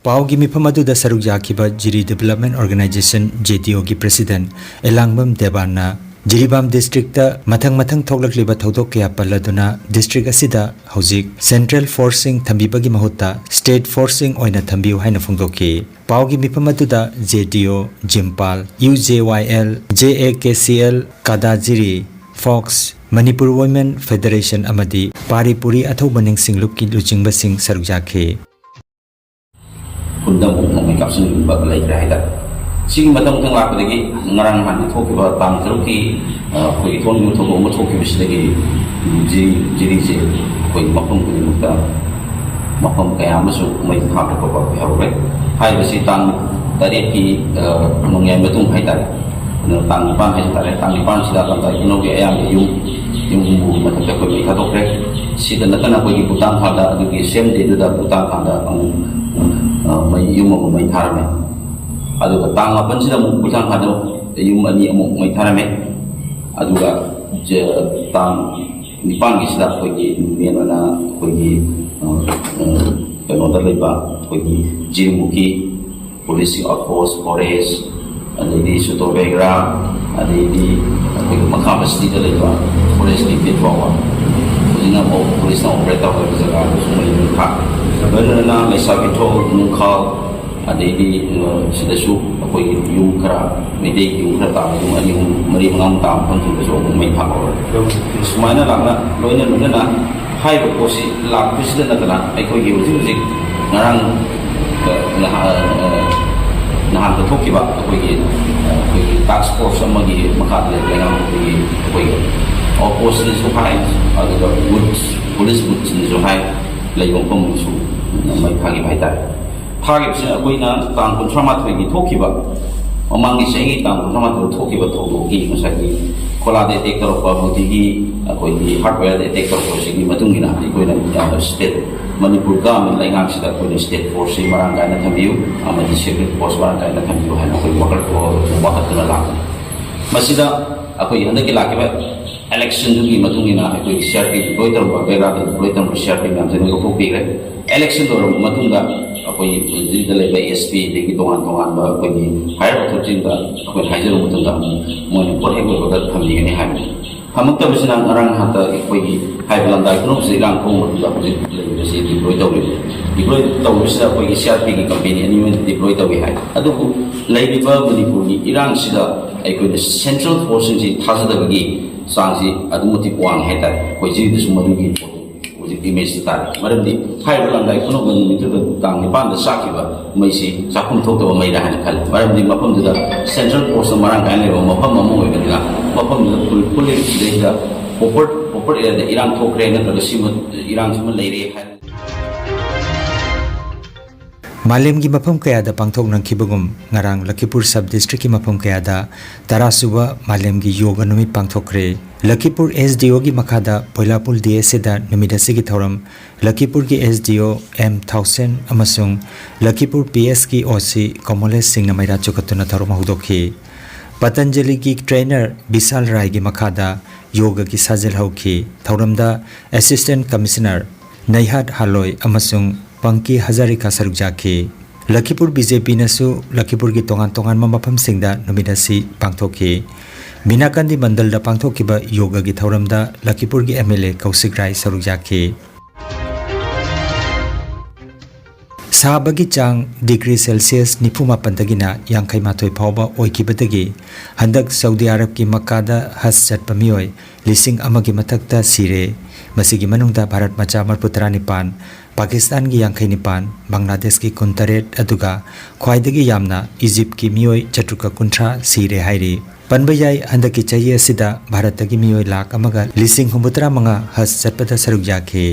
ꯄꯥꯎꯒꯤ ꯃꯤꯐꯝ ꯑꯗꯨꯗ ꯁꯔꯨꯛ ꯌꯥꯈꯤꯕ ꯖꯤꯔꯤ ꯗꯤꯕꯦꯂꯞꯃꯦꯟ ꯑꯣꯔꯒꯅꯥꯏꯖꯦꯁꯟ, ꯖꯦ ꯗꯤ ꯑꯣꯒꯤ ꯄ꯭ꯔꯦꯁꯤꯗꯦꯟꯠ ꯑꯦꯂꯥꯡꯕꯝ ꯗꯦꯕꯥꯟꯅ ꯖꯤꯔꯤꯕꯥꯝ ꯗꯤꯁꯇ꯭ꯔꯤꯛꯇ ꯃꯊꯪ ꯃꯊꯪ ꯊꯣꯛꯂꯛꯂꯤꯕ ꯊꯧꯗꯣꯛ ꯀꯌꯥ ꯄꯜꯂꯗꯨꯅ, ꯗꯤꯁꯇ꯭ꯔꯤꯛ ꯑꯁꯤꯗ ꯍꯧꯖꯤꯛ ꯁꯦꯟꯇ꯭ꯔꯦꯜ ꯐꯣꯔꯁꯁꯤꯡ ꯊꯝꯕꯤꯕꯒꯤ ꯃꯍꯨꯠꯇ ꯁ꯭ꯇꯦꯠ ꯐꯣꯔꯁꯁꯤꯡ ꯑꯣꯏꯅ ꯊꯝꯕꯤꯌꯨ ꯍꯥꯏꯅ ꯐꯣꯡꯗꯣꯛꯈꯤ꯫ ꯄꯥꯎꯒꯤ ꯃꯤꯐꯝ ꯑꯗꯨꯗ ꯖꯦ ꯗꯤ ꯑꯣ, ꯖꯤꯝꯄꯥꯜ, U J Y L, J A K C L, ꯀꯥꯗꯥ ꯖꯤꯔꯤ, ꯐꯣꯛꯁ, ꯃꯅꯤꯄꯨꯔ ꯋꯨꯃꯦꯟ ꯐꯦꯗꯔꯦꯁꯟ ꯑꯃꯗꯤ ꯄꯥꯔꯤ ꯄꯨꯔꯤ ꯑꯊꯧꯕ ꯅꯤꯡꯁꯤꯡ ꯂꯨꯞꯀꯤ ꯂꯨꯆꯤꯡꯕꯁꯤꯡ ꯁꯔꯨꯛ ꯌꯥꯈꯤ꯫ ꯈꯨꯟꯗ ꯑꯃꯨꯛ ꯅꯣꯡꯃꯩ ꯀꯥꯞꯁꯤꯟꯕ ꯂꯩꯈ꯭ꯔꯦ ꯍꯥꯏꯇꯥꯔꯦ꯫ ꯁꯤꯒꯤ ꯃꯊꯪ ꯃꯊꯪ ꯂꯥꯛꯄꯗꯒꯤ ꯉꯔꯥꯡ ꯅꯍꯥꯟꯒꯤ ꯊꯣꯛꯈꯤꯕ ꯇꯥꯡ ꯇꯔꯨꯛꯀꯤ, ꯑ, ꯑꯩꯈꯣꯏꯒꯤ ꯊꯣꯡꯒꯤ ꯊꯧꯗꯣꯛ ꯑꯃ ꯊꯣꯛꯈꯤꯕꯁꯤꯗꯒꯤ ꯖꯤꯔꯤ, ꯖꯤꯔꯤꯁꯦ ꯑꯩꯈꯣꯏ ꯃꯐꯝ ꯈꯨꯗꯤꯡꯃꯛꯇ ꯃꯐꯝ ꯀꯌꯥ ꯑꯃꯁꯨ ꯃꯩ ꯊꯥꯕ ꯈꯣꯠꯄ ꯑꯩꯈꯣꯏ ꯍꯧꯔꯦ꯫ ꯍꯥꯏꯔꯤꯕꯁꯤ ꯇꯥꯡ ꯇꯔꯦꯠꯀꯤ, ꯑ, ꯅꯣꯡꯌꯥꯏ ꯃꯇꯨꯡ ꯍꯥꯏꯇꯥꯔꯦ꯫ ꯑꯗꯨꯅ ꯇꯥꯡ ꯅꯤꯄꯥꯟ ꯍꯥꯏꯕ ꯇꯥꯔꯦ꯫ ꯇꯥꯡ ꯅꯤꯄꯥꯟꯁꯤꯗ ꯂꯝꯇꯥꯏ ꯈꯨꯅꯧꯒꯤ ꯑꯌꯥꯝꯕ ꯌꯨꯝ, ꯌꯨꯝꯕꯨ ꯃꯊꯛꯇ ꯑꯩꯈꯣꯏ ꯃꯩ ꯊꯥꯗꯣꯛꯈ꯭ꯔꯦ꯫ ꯁꯤꯗ ꯅꯠꯇꯅ ꯑꯩꯈꯣꯏꯒꯤ ꯄꯨꯇꯥꯡ ꯊꯥꯗ, ꯑꯗꯨꯒꯤ ꯁꯦꯝ ꯗꯦꯗꯨꯗ ꯄꯨꯇꯥꯡ ꯊꯥꯗ ꯑꯃꯨꯛ, ꯑ, ꯃꯩ, ꯌꯨꯝ ꯑꯃ ꯃꯩ ꯊꯥꯔꯝꯃꯦ꯫ ꯑꯗꯨꯒ ꯇꯥꯡ ꯃꯥꯄꯟꯁꯤꯗ ꯑꯃꯨꯛ ꯄꯨꯇꯥꯡ ꯊꯥꯗ ꯌꯨꯝ ꯑꯅꯤ ꯑꯃꯨꯛ ꯃꯩ ꯊꯥꯔꯝꯃꯦ꯫ ꯑꯗꯨꯒ ꯖ-, ꯇꯥꯡ ꯅꯤꯄꯥꯟꯒꯤꯁꯤꯗ ꯑꯩꯈꯣꯏꯒꯤ ꯅꯨꯃꯤꯠ ꯑꯣꯏꯅ ꯑꯩꯈꯣꯏꯒꯤ, ꯑ, ꯑ, ꯀꯩꯅꯣꯗ ꯂꯩꯕ ꯑꯩꯈꯣꯏꯒꯤ ꯖꯤꯔꯤꯃꯨꯈꯤ ꯄꯨꯂꯤꯁꯀꯤ ꯑꯥꯎꯠꯄꯣꯁ, ꯐꯣꯔꯦꯁ, ꯑꯗꯩꯗꯤ ꯁꯨꯇꯣꯕꯦꯒ꯭ꯔꯥ, ꯑꯗꯩꯗꯤ ꯑꯩꯈꯣꯏꯒꯤ ꯃꯈꯥ ꯕꯁꯇꯤꯗ ꯂꯩꯕ ꯐꯣꯔꯦꯁꯀꯤ ꯕꯤꯠ ꯐꯥꯎꯕ ꯍꯧꯖꯤꯛꯅ ꯑꯃꯨꯛ ꯄꯨꯂꯤꯁꯅ ꯑꯣꯄꯔꯦꯠ ꯇꯧꯔꯤꯕ ꯖꯒꯥꯗꯨꯁꯨ ꯃꯩ ꯑꯗꯨꯝ ꯊꯥ-, ꯂꯣꯏꯅꯅ ꯂꯩꯁꯥꯕꯤꯊꯣꯡ, ꯅꯨꯡꯈꯥꯎ, ꯑꯗꯩꯗꯤ, ꯑ, ꯁꯤꯗꯁꯨ ꯑꯩꯈꯣꯏꯒꯤ ꯌꯨꯝ ꯈꯔ, ꯃꯩꯇꯩ ꯌꯨꯝ ꯈꯔ ꯇꯥꯕ, ꯌꯨꯝ ꯑꯅꯤ, ꯑꯍꯨꯝ, ꯃꯔꯤ, ꯃꯉꯥꯃꯨꯛ ꯇꯥꯕ ꯃꯐꯝꯁꯤꯡꯗꯁꯨ ꯑꯃꯨꯛ ꯃꯩ ꯊꯥꯕ ꯍꯧꯔꯦ꯫ ꯁꯨꯃꯥꯏꯅ ꯂꯥꯛꯅ, ꯂꯣꯏꯅ ꯂꯣꯏꯅꯅ ꯍꯥꯏꯔꯤꯕ ꯄꯣꯠꯁꯤ ꯂꯥꯛꯄꯁꯤꯗ ꯅꯠꯇꯅ ꯑꯩꯈꯣꯏꯒꯤ ꯍꯧꯖꯤꯛ ꯍꯧꯖꯤꯛ ꯉꯔꯥꯡ, ꯑ, ꯅꯍꯥ-, ꯑ, ꯅꯍꯥꯟꯗ ꯊꯣꯛꯈꯤꯕ ꯑꯩꯈꯣꯏꯒꯤ, ꯑ, ꯑꯩꯈꯣꯏꯒꯤ task force ꯑꯃꯒꯤ ꯃꯈꯥꯗ ꯂꯩꯕ ꯂꯩꯉꯥꯛꯄꯒꯤ ꯑꯩꯈꯣꯏꯒꯤ outpost ꯁꯤꯅꯁꯨ ꯍꯥꯏ, ꯑꯗꯨꯒ booth, police booth ꯁꯤꯅꯁꯨ ꯍꯥꯏ, ꯂꯩꯕ ꯃꯐꯝꯗꯁꯨ ꯃꯩ ꯊꯥꯈꯤꯕ ꯍꯥꯏꯇꯥꯔꯦ꯫ ꯊꯥꯈꯤꯕꯁꯤꯅ ꯑꯩꯈꯣꯏꯅ ꯇꯥꯡ ꯀꯨꯟꯊ꯭ꯔꯥ ꯃꯥꯊꯣꯏꯒꯤ ꯊꯣꯛꯈꯤꯕ, ꯃꯃꯥꯡꯒꯤ ꯆꯍꯤꯒꯤ ꯇꯥꯡ ꯀꯨꯟꯊ꯭ꯔꯥ ꯃꯥꯊꯣꯏꯗ ꯊꯣꯛꯈꯤꯕ ꯊꯧꯗꯣꯛꯀꯤ ꯉꯁꯥꯏꯒꯤ ꯈꯣꯂꯥꯗ attack ꯇꯧꯔꯛꯄ, ꯃꯨꯇꯤꯒꯤ ꯑꯩꯈꯣꯏꯒꯤ hardware ꯗ attack ꯇꯧꯔꯛꯄꯁꯤꯒꯤ ꯃꯇꯨꯡ ꯏꯟꯅ ꯑꯩꯈꯣꯏꯅ, ꯑ, state, ꯃꯅꯤꯄꯨꯔ government ꯂꯩꯉꯥꯛꯁꯤꯗ ꯑꯩꯈꯣꯏꯅ state force ꯁꯤ ꯃꯔꯥꯡ ꯀꯥꯏꯅ ꯊꯝꯕꯤꯌꯨ ꯑꯃꯗꯤ secret force ꯃꯔꯥꯡ ꯀꯥꯏꯅ ꯊꯝꯕꯤꯌꯨ ꯍꯥꯏꯅ ꯑꯩꯈꯣꯏ ꯋꯥꯀꯠ-, ꯋꯥꯀꯠꯇꯨꯅ ꯂꯥꯛꯄꯅꯤ꯫ ꯃꯁꯤꯗ ꯑꯩꯈꯣꯏ ꯍꯟꯗꯛꯀꯤ ꯂꯥꯛꯈꯤꯕ election ꯗꯨꯒꯤ ꯃꯇꯨꯡ ꯏꯟꯅ ꯑꯩꯈꯣꯏꯒꯤ C R P deploy ꯇꯧꯔꯝꯕ, ꯕꯦꯔꯥꯗ deploy ꯇꯧꯔꯝꯕ C R P ꯃꯌꯥꯝꯁꯦ ꯂꯣꯏ ꯂꯧꯊꯣꯛꯄꯤꯈ꯭ꯔꯦ꯫ Election ꯂꯣꯏꯔꯕ ꯃꯇꯨꯡꯗ ꯑꯩꯈꯣꯏ ꯍꯧꯖꯤꯛꯇ ꯂꯩꯕ S P ꯑꯗꯒꯤ ꯇꯣꯉꯥꯟ ꯇꯣꯉꯥꯟꯕ ꯑꯩꯈꯣꯏꯒꯤ higher authority ꯁꯤꯡꯗ ꯑꯩꯈꯣꯏꯅ ꯍꯥꯏꯖꯔꯕ ꯃꯇꯨꯡꯗ ꯃꯣꯏꯅ ꯄꯣꯠ ꯍꯦꯛ ꯂꯣꯏꯕꯒ ꯊꯝꯕꯤꯒꯅꯤ ꯍꯥꯏꯕꯅꯤ꯫ ꯊꯝꯃꯛꯇꯕꯁꯤꯅ ꯉꯔꯥꯡ ꯅꯍꯥꯟꯇ ꯑꯩꯈꯣꯏꯒꯤ ꯍꯥꯏꯕ ꯂꯝꯗꯥꯏ ꯈꯨꯅꯧꯁꯤꯗ ꯏꯔꯥꯡ ꯊꯣꯛꯄ ꯃꯇꯝꯗ ꯍꯧꯖꯤꯛ ꯂꯩꯔꯤꯕꯁꯤ deploy ꯇꯧꯔꯤꯕꯅꯤ꯫ Deploy ꯇꯧꯕꯁꯤꯗ ꯑꯩꯈꯣꯏꯒꯤ C R P ꯒꯤ company ꯑꯅꯤ ꯑꯣꯏꯅ deploy ꯇꯧꯏ ꯍꯥꯏ꯫ ꯑꯗꯨꯕꯨ ꯂꯩꯔꯤꯕ ꯃꯅꯤꯄꯨꯔꯒꯤ ꯏꯔꯥꯡꯁꯤꯗ ꯑꯩꯈꯣꯏꯅ central force ꯁꯤꯡꯁꯤ ꯊꯥꯖꯗꯕꯒꯤ ꯆꯥꯡꯁꯤ ꯑꯗꯨꯛꯀꯤ ꯃꯇꯤꯛ ꯋꯥꯡꯉꯦ ꯍꯥꯏꯇꯥꯔꯦ꯫ ꯑꯩꯈꯣꯏ ꯖꯤꯔꯤꯗꯁꯨ ꯃꯗꯨꯒꯤ ꯍꯧꯖꯤꯛ image ꯇꯥꯔꯦ꯫ ꯃꯔꯝꯗꯤ ꯍꯥꯏꯔꯤꯕ ꯂꯝꯗꯥꯏ ꯈꯨꯅꯧꯗ ꯅꯨꯃꯤꯠꯇꯨꯗ ꯇꯥꯡ ꯅꯤꯄꯥꯟꯗ ꯆꯥꯛꯈꯤꯕ ꯃꯩꯁꯤ ꯆꯥꯛꯈꯨꯝ ꯊꯣꯛꯇꯕ ꯃꯩꯔꯥ ꯍꯥꯏꯅ ꯈꯜꯂꯤ꯫ ꯃꯔꯝꯗꯤ ꯃꯐꯝꯗꯨꯗ central force ꯇ ꯃꯔꯥꯡ ꯀꯥꯏꯅ ꯂꯩꯕ ꯃꯐꯝ ꯑꯃ ꯑꯣꯏꯕꯅꯤꯅ ꯃꯐꯝꯗꯨꯗ full, fully ꯁꯤꯗꯩꯗ proper, proper area ꯗ ꯏꯔꯥꯡ ꯊꯣꯛꯈ꯭ꯔꯦ ꯅꯠꯇ꯭ꯔꯒ ꯁꯤꯃ, ꯏꯔꯥꯡꯁꯤꯃ ꯂꯩꯔꯦ ꯍꯥꯏꯔꯒ ꯃꯥꯂꯦꯝꯒꯤ ꯃꯐꯝ ꯀꯌꯥꯗ ꯄꯥꯡꯊꯣꯛꯅꯈꯤꯕꯒꯨꯝ, ꯉꯔꯥꯡ ꯂꯈꯤꯄꯨꯔ sub district ꯀꯤ ꯃꯐꯝ ꯀꯌꯥꯗ ꯇꯔꯥ ꯁꯨꯕ ꯃꯥꯂꯦꯝꯒꯤ ꯌꯣꯒ ꯅꯨꯃꯤꯠ ꯄꯥꯡꯊꯣꯛꯈ꯭ꯔꯦ꯫ ꯂꯈꯤꯄꯨꯔ S D O ꯒꯤ ꯃꯈꯥꯗ ꯄꯣꯏꯂꯥꯄꯨꯜ D S A ꯗ ꯅꯨꯃꯤꯠ ꯑꯁꯤꯒꯤ ꯊꯧꯔꯝ ꯂꯈꯤꯄꯨꯔꯒꯤ S D O M ꯊꯥꯎꯁꯦꯟ ꯑꯃꯁꯨꯡ ꯂꯈꯤꯄꯨꯔ P S ꯀꯤ O C ꯀꯃꯣꯂꯦꯁ ꯁꯤꯡꯅ ꯃꯩꯔꯥ ꯆꯨꯈꯠꯇꯨꯅ ꯊꯧꯔꯝ ꯍꯧꯗꯣꯛꯈꯤ꯫ ꯄꯇꯟꯖꯂꯤꯒꯤ trainer ꯕꯤꯁꯥꯜ ꯔꯥꯏꯒꯤ ꯃꯈꯥꯗ ꯌꯣꯒꯒꯤ ꯁꯥꯖꯦꯜ ꯍꯧꯈꯤ꯫ ꯊꯧꯔꯝꯗ Assistant Commissioner ꯅꯩꯍꯥꯠ ꯍꯥꯂꯣꯏ ꯑꯃꯁꯨꯡ ꯄꯪꯀꯤ ꯍꯖꯥꯔꯤꯀꯥ ꯁꯔꯨꯛ ꯌꯥꯈꯤ꯫ ꯂꯈꯤꯄꯨꯔ B J P ꯅꯁꯨ ꯂꯈꯤꯄꯨꯔꯒꯤ ꯇꯣꯉꯥꯟ ꯇꯣꯉꯥꯟꯕ ꯃꯐꯝꯁꯤꯡꯗ ꯅꯨꯃꯤꯠ ꯑꯁꯤ ꯄꯥꯡꯊꯣꯛꯈꯤ꯫ ꯃꯤꯅꯥꯀꯥꯟꯗꯤ ꯃꯟꯗꯜꯗ ꯄꯥꯡꯊꯣꯛꯈꯤꯕ ꯌꯣꯒꯒꯤ ꯊꯧꯔꯝꯗ ꯂꯈꯤꯄꯨꯔꯒꯤ M L A ꯀꯧꯁꯤꯛ ꯔꯥꯏ ꯁꯔꯨꯛ ꯌꯥꯈꯤ꯫ ꯁꯥꯕꯒꯤ ꯆꯥꯡ ꯗꯤꯒ꯭ꯔꯤ ꯁꯦꯜꯁꯤꯌꯁ ꯅꯤꯐꯨ ꯃꯥꯄꯟꯗꯒꯤꯅ ꯌꯥꯡꯈꯩ ꯃꯥꯊꯣꯏ ꯐꯥꯎꯕ ꯑꯣꯏꯈꯤꯕꯗꯒꯤ ꯍꯟꯗꯛ ꯁꯥꯎꯗꯤ ꯑꯔꯕꯀꯤ ꯃꯛꯀꯥꯗ ꯍꯖ ꯆꯠꯄ ꯃꯤꯑꯣꯏ ꯂꯤꯁꯤꯡ ꯑꯃꯒꯤ ꯃꯊꯛꯇ ꯁꯤꯔꯦ꯫ ꯃꯁꯤꯒꯤ ꯃꯅꯨꯡꯗ ꯚꯥꯔꯠ ꯃꯆꯥ ꯃꯔꯤꯐꯨ ꯇꯔꯥꯅꯤꯄꯥꯟ, ꯄꯥꯀꯤꯁꯇꯥꯟꯒꯤ ꯌꯥꯡꯈꯩ ꯅꯤꯄꯥꯟ, ꯕꯪꯒ꯭ꯂꯥꯗꯦꯁꯀꯤ ꯀꯨꯟꯇꯔꯦꯠ, ꯑꯗꯨꯒ ꯈ꯭ꯋꯥꯏꯗꯒꯤ ꯌꯥꯝꯅ ꯏꯖꯤꯞꯀꯤ ꯃꯤꯑꯣꯏ ꯆꯥꯇ꯭ꯔꯨꯛꯀ ꯀꯨꯟꯊ꯭ꯔꯥ ꯁꯤꯔꯦ ꯍꯥꯏꯔꯤ꯫ ꯄꯟꯕ ꯌꯥꯏ, ꯍꯟꯗꯛꯀꯤ ꯆꯍꯤ ꯑꯁꯤꯗ ꯚꯥꯔꯠꯇꯒꯤ ꯃꯤꯑꯣꯏ ꯂꯥꯈ ꯑꯃꯒ ꯂꯤꯁꯤꯡ ꯍꯨꯝꯐꯨꯇꯔꯥ ꯃꯉꯥ ꯍꯖ ꯆꯠꯄꯗ ꯁꯔꯨꯛ ꯌꯥꯈꯤ꯫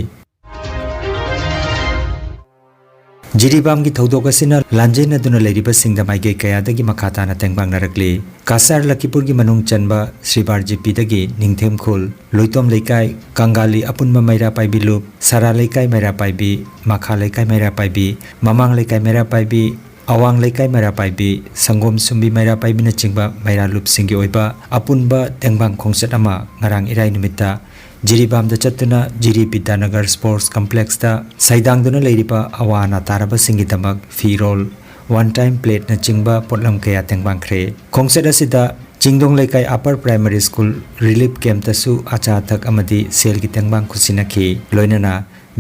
ꯖꯤꯔꯤꯕꯥꯝꯒꯤ ꯊꯧꯗꯣꯛ ꯑꯁꯤꯅ ꯂꯥꯟꯖꯦꯟꯅꯗꯨꯅ ꯂꯩꯔꯤꯕꯁꯤꯡꯗ ꯃꯥꯏꯀꯩ ꯀꯌꯥꯗꯒꯤ ꯃꯈꯥ ꯇꯥꯅ ꯇꯦꯡꯕꯥꯡꯅꯔꯛꯂꯤ꯫ ꯀꯁꯥꯔ ꯂꯈꯤꯄꯨꯔꯒꯤ ꯃꯅꯨꯡ ꯆꯟꯕ ꯁ꯭ꯔꯤꯕꯥꯔ ꯖꯤꯄꯤꯗꯒꯤ ꯅꯤꯡꯊꯦꯝꯈꯨꯜ, ꯂꯣꯏꯇꯣꯝ ꯂꯩꯀꯥꯏ, ꯀꯪꯒꯥꯂꯤ ꯑꯄꯨꯟꯕ ꯃꯩꯔꯥ ꯄꯥꯏꯕꯤ ꯂꯨꯞ, ꯁꯔꯥ ꯂꯩꯀꯥꯏ ꯃꯩꯔꯥ ꯄꯥꯏꯕꯤ, ꯃꯈꯥ ꯂꯩꯀꯥꯏ ꯃꯩꯔꯥ ꯄꯥꯏꯕꯤ, ꯃꯃꯥꯡ ꯂꯩꯀꯥꯏ ꯃꯩꯔꯥ ꯄꯥꯏꯕꯤ, ꯑꯋꯥꯡ ꯂꯩꯀꯥꯏ ꯃꯩꯔꯥ ꯄꯥꯏꯕꯤ, ꯁꯪꯒꯣꯝ ꯁꯨꯝꯕꯤ ꯃꯩꯔꯥ ꯄꯥꯏꯕꯤꯅꯆꯤꯡꯕ ꯃꯩꯔꯥ ꯂꯨꯞꯁꯤꯡꯒꯤ ꯑꯣꯏꯕ ꯑꯄꯨꯟꯕ ꯇꯦꯡꯕꯥꯡ ꯈꯣꯡꯆꯠ ꯑꯃ ꯉꯔꯥꯡ ꯏꯔꯥꯏ ꯅꯨꯃꯤꯠꯇ ꯖꯤꯔꯤꯕꯥꯝꯗ ꯆꯠꯇꯨꯅ ꯖꯤꯔꯤ ꯕꯤꯗ꯭ꯌꯥꯅꯒꯔ ꯁ꯭ꯄꯣꯔꯠꯁ ꯀꯝꯄ꯭ꯂꯦꯛꯁꯇ ꯁꯩꯗꯥꯡꯗꯨꯅ ꯂꯩꯔꯤꯕ ꯑꯋꯥ ꯑꯅꯥ ꯇꯥꯔꯕꯁꯤꯡꯒꯤꯗꯃꯛ ꯐꯤꯔꯣꯜ, ꯋꯥꯟ ꯇꯥꯏꯝ ꯄ꯭ꯂꯦꯠꯅꯆꯤꯡꯕ ꯄꯣꯠꯂꯝ ꯀꯌꯥ ꯇꯦꯡꯕꯥꯡꯈ꯭ꯔꯦ꯫ ꯈꯣꯡꯆꯠ ꯑꯁꯤꯗ ꯆꯤꯡꯗꯣꯡ ꯂꯩꯀꯥꯏ ꯑꯄꯔ ꯄ꯭ꯔꯥꯏꯃꯔꯤ ꯁ꯭ꯀꯨꯜ ꯔꯤꯂꯤꯐ ꯀꯦꯝꯞꯇꯁꯨ ꯑꯆꯥ ꯑꯊꯛ ꯑꯃꯗꯤ ꯁꯦꯜꯒꯤ ꯇꯦꯡꯕꯥꯡ ꯈꯨꯠꯁꯤꯟꯅꯈꯤ꯫ ꯂꯣꯏꯅꯅ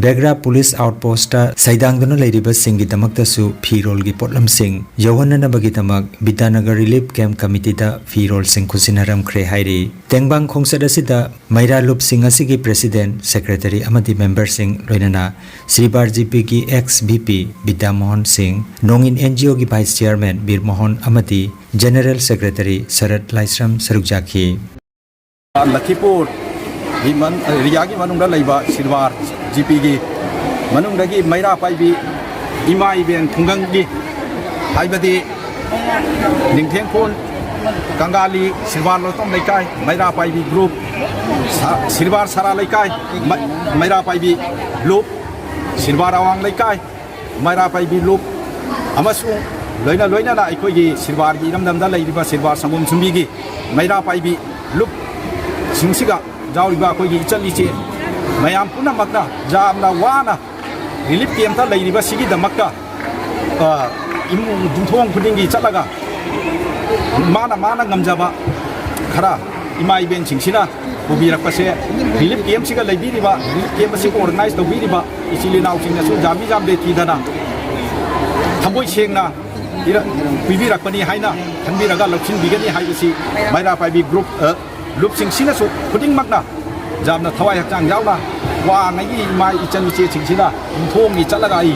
ꯕꯦꯒ꯭ꯔꯥ ꯄꯨꯂꯤꯁ ꯑꯥꯎꯠꯄꯣꯁꯇ ꯁꯩꯗꯥꯡꯗꯨꯅ ꯂꯩꯔꯤꯕꯁꯤꯡꯒꯤꯗꯃꯛꯇꯁꯨ ꯐꯤꯔꯣꯜꯒꯤ ꯄꯣꯠꯂꯝꯁꯤꯡ ꯌꯧꯍꯟꯅꯅꯕꯒꯤꯗꯃꯛ ꯕꯤꯗ꯭ꯌꯥꯅꯒꯔ ꯔꯤꯂꯤꯐ ꯀꯦꯝꯞ ꯀꯃꯤꯇꯤꯗ ꯐꯤꯔꯣꯜꯁꯤꯡ ꯈꯨꯠꯁꯤꯟꯅꯔꯝꯈ꯭ꯔꯦ ꯍꯥꯏꯔꯤ꯫ ꯇꯦꯡꯕꯥꯡ ꯈꯣꯡꯆꯠ ꯑꯁꯤꯗ ꯃꯩꯔꯥ ꯂꯨꯞꯁꯤꯡ ꯑꯁꯤꯒꯤ ꯄ꯭ꯔꯦꯁꯤꯗꯦꯟꯠ, ꯁꯦꯀ꯭ꯔꯦꯇꯔꯤ ꯑꯃꯗꯤ ꯃꯦꯝꯕꯔꯁꯤꯡ, ꯂꯣꯏꯅꯅ ꯁ꯭ꯔꯤꯕꯥꯔ ꯖꯤꯄꯤꯒꯤ ꯑꯦꯛꯁ ꯚꯤꯄꯤ ꯕꯤꯗ꯭ꯌꯥꯃꯣꯍꯟ ꯁꯤꯡ, ꯅꯣꯡꯏꯟ ꯑꯦꯟꯖꯤꯑꯣꯒꯤ ꯚꯥꯏꯁ ꯆꯤꯌꯥꯔꯃꯦꯟ ꯕꯤꯔꯃꯣꯍꯟ ꯑꯃꯗꯤ ꯖꯦꯅꯔꯦꯜ ꯁꯦꯀ꯭ꯔꯦꯇꯔꯤ ꯁꯔꯠ ꯂꯥꯏꯁ꯭ꯔꯝ ꯁꯔꯨꯛ ꯌꯥꯈꯤ꯫ ꯂꯈꯤꯄꯨꯔꯒꯤ ꯃꯟ-, ꯑꯦꯔꯤꯌꯥꯒꯤ ꯃꯅꯨꯡꯗ ꯂꯩꯕ ꯁꯤꯜꯋꯥꯔ ꯖꯤꯄꯤꯒꯤ ꯃꯅꯨꯡꯗꯒꯤ ꯃꯩꯔꯥ ꯄꯥꯏꯕꯤ ꯏꯃꯥ ꯏꯕꯦꯟ ꯈꯨꯡꯒꯪꯒꯤ, ꯍꯥꯏꯕꯗꯤ ꯅꯤꯡꯊꯦꯝꯈꯣꯜ, ꯀꯪꯒꯥꯂꯤ, ꯁꯤꯜꯋꯥꯔ ꯂꯣꯏꯇꯣꯝ ꯂꯩꯀꯥꯏ, ꯃꯩꯔꯥ ꯄꯥꯏꯕꯤ ꯒ꯭ꯔꯨꯞ, ꯁ-, ꯁꯤꯜꯋꯥꯔ ꯁꯔꯥ ꯂꯩꯀꯥꯏ, ꯃ-, ꯃꯩꯔꯥ ꯄꯥꯏꯕꯤ ꯂꯨꯞ, ꯁꯤꯜꯋꯥꯔ ꯑꯋꯥꯡ ꯂꯩꯀꯥꯏ, ꯃꯩꯔꯥ ꯄꯥꯏꯕꯤ ꯂꯨꯞ ꯑꯃꯁꯨꯡ ꯂꯣꯏꯅ ꯂꯣꯏꯅꯅ ꯑꯩꯈꯣꯏꯒꯤ ꯁꯤꯜꯋꯥꯔꯒꯤ ꯏꯔꯝꯗꯝꯗ ꯂꯩꯔꯤꯕ ꯁꯤꯜꯋꯥꯔ ꯁꯪꯒꯣꯝ ꯁꯨꯝꯕꯤꯒꯤ ꯃꯩꯔꯥ ꯄꯥꯏꯕꯤ ꯂꯨꯞꯁꯤꯡꯁꯤꯒ ꯌꯥꯎꯔꯤꯕ ꯑꯩꯈꯣꯏꯒꯤ ꯏꯆꯜ ꯏꯆꯦ ꯃꯌꯥꯝ ꯄꯨꯝꯅꯃꯛꯅ ꯌꯥꯝꯅ ꯋꯥꯅ ꯔꯤꯂꯤꯐ ꯀꯦꯝꯞꯇ ꯂꯩꯔꯤꯕꯁꯤꯒꯤꯗꯃꯛꯇ, ꯑ, ꯏꯃꯨꯡ ꯌꯨꯝꯊꯣꯡ ꯈꯨꯗꯤꯡꯒꯤ ꯆꯠꯂꯒ ꯃꯥꯅ ꯃꯥꯅ ꯉꯝꯖꯕ ꯈꯔ ꯏꯃꯥ ꯏꯕꯦꯟꯁꯤꯡꯁꯤꯅ ꯄꯨꯕꯤꯔꯛꯄꯁꯦ, ꯔꯤꯂꯤꯐ ꯀꯦꯝꯞꯁꯤꯒ ꯂꯩꯕꯤꯔꯤꯕ, ꯔꯤꯂꯤꯐ ꯀꯦꯝꯞ ꯑꯁꯤ ꯑꯣꯔꯒꯅꯥꯏꯖ ꯇꯧꯕꯤꯔꯤꯕ ꯏꯆꯤꯜ ꯏꯅꯥꯎꯁꯤꯡꯅꯁꯨ ꯖꯥꯃꯤ ꯖꯥꯝꯗꯦ ꯊꯤꯗꯅ ꯊꯃꯣꯏ ꯁꯦꯡꯅ ꯏꯔ-, ꯄꯤꯕꯤꯔꯛꯄꯅꯤ ꯍꯥꯏꯅ ꯈꯟꯕꯤꯔꯒ ꯂꯧꯁꯤꯟꯕꯤꯒꯅꯤ ꯍꯥꯏꯕꯁꯤ ꯃꯩꯔꯥ ꯄꯥꯏꯕꯤ ꯒ꯭ꯔꯨꯞ, ꯑ, ꯂꯨꯞꯁꯤꯡꯁꯤꯅꯁꯨ ꯈꯨꯗꯤꯡꯃꯛꯅ ꯌꯥꯝꯅ ꯊꯋꯥꯏ ꯍꯛꯆꯥꯡ ꯌꯥꯎꯅ ꯋꯥꯉꯩꯒꯤ ꯏꯃꯥ ꯏꯆꯟ ꯏꯆꯦꯁꯤꯡꯁꯤꯅ ꯌꯨꯝꯊꯣꯡꯒꯤ ꯆꯠꯂꯒ ꯑꯩ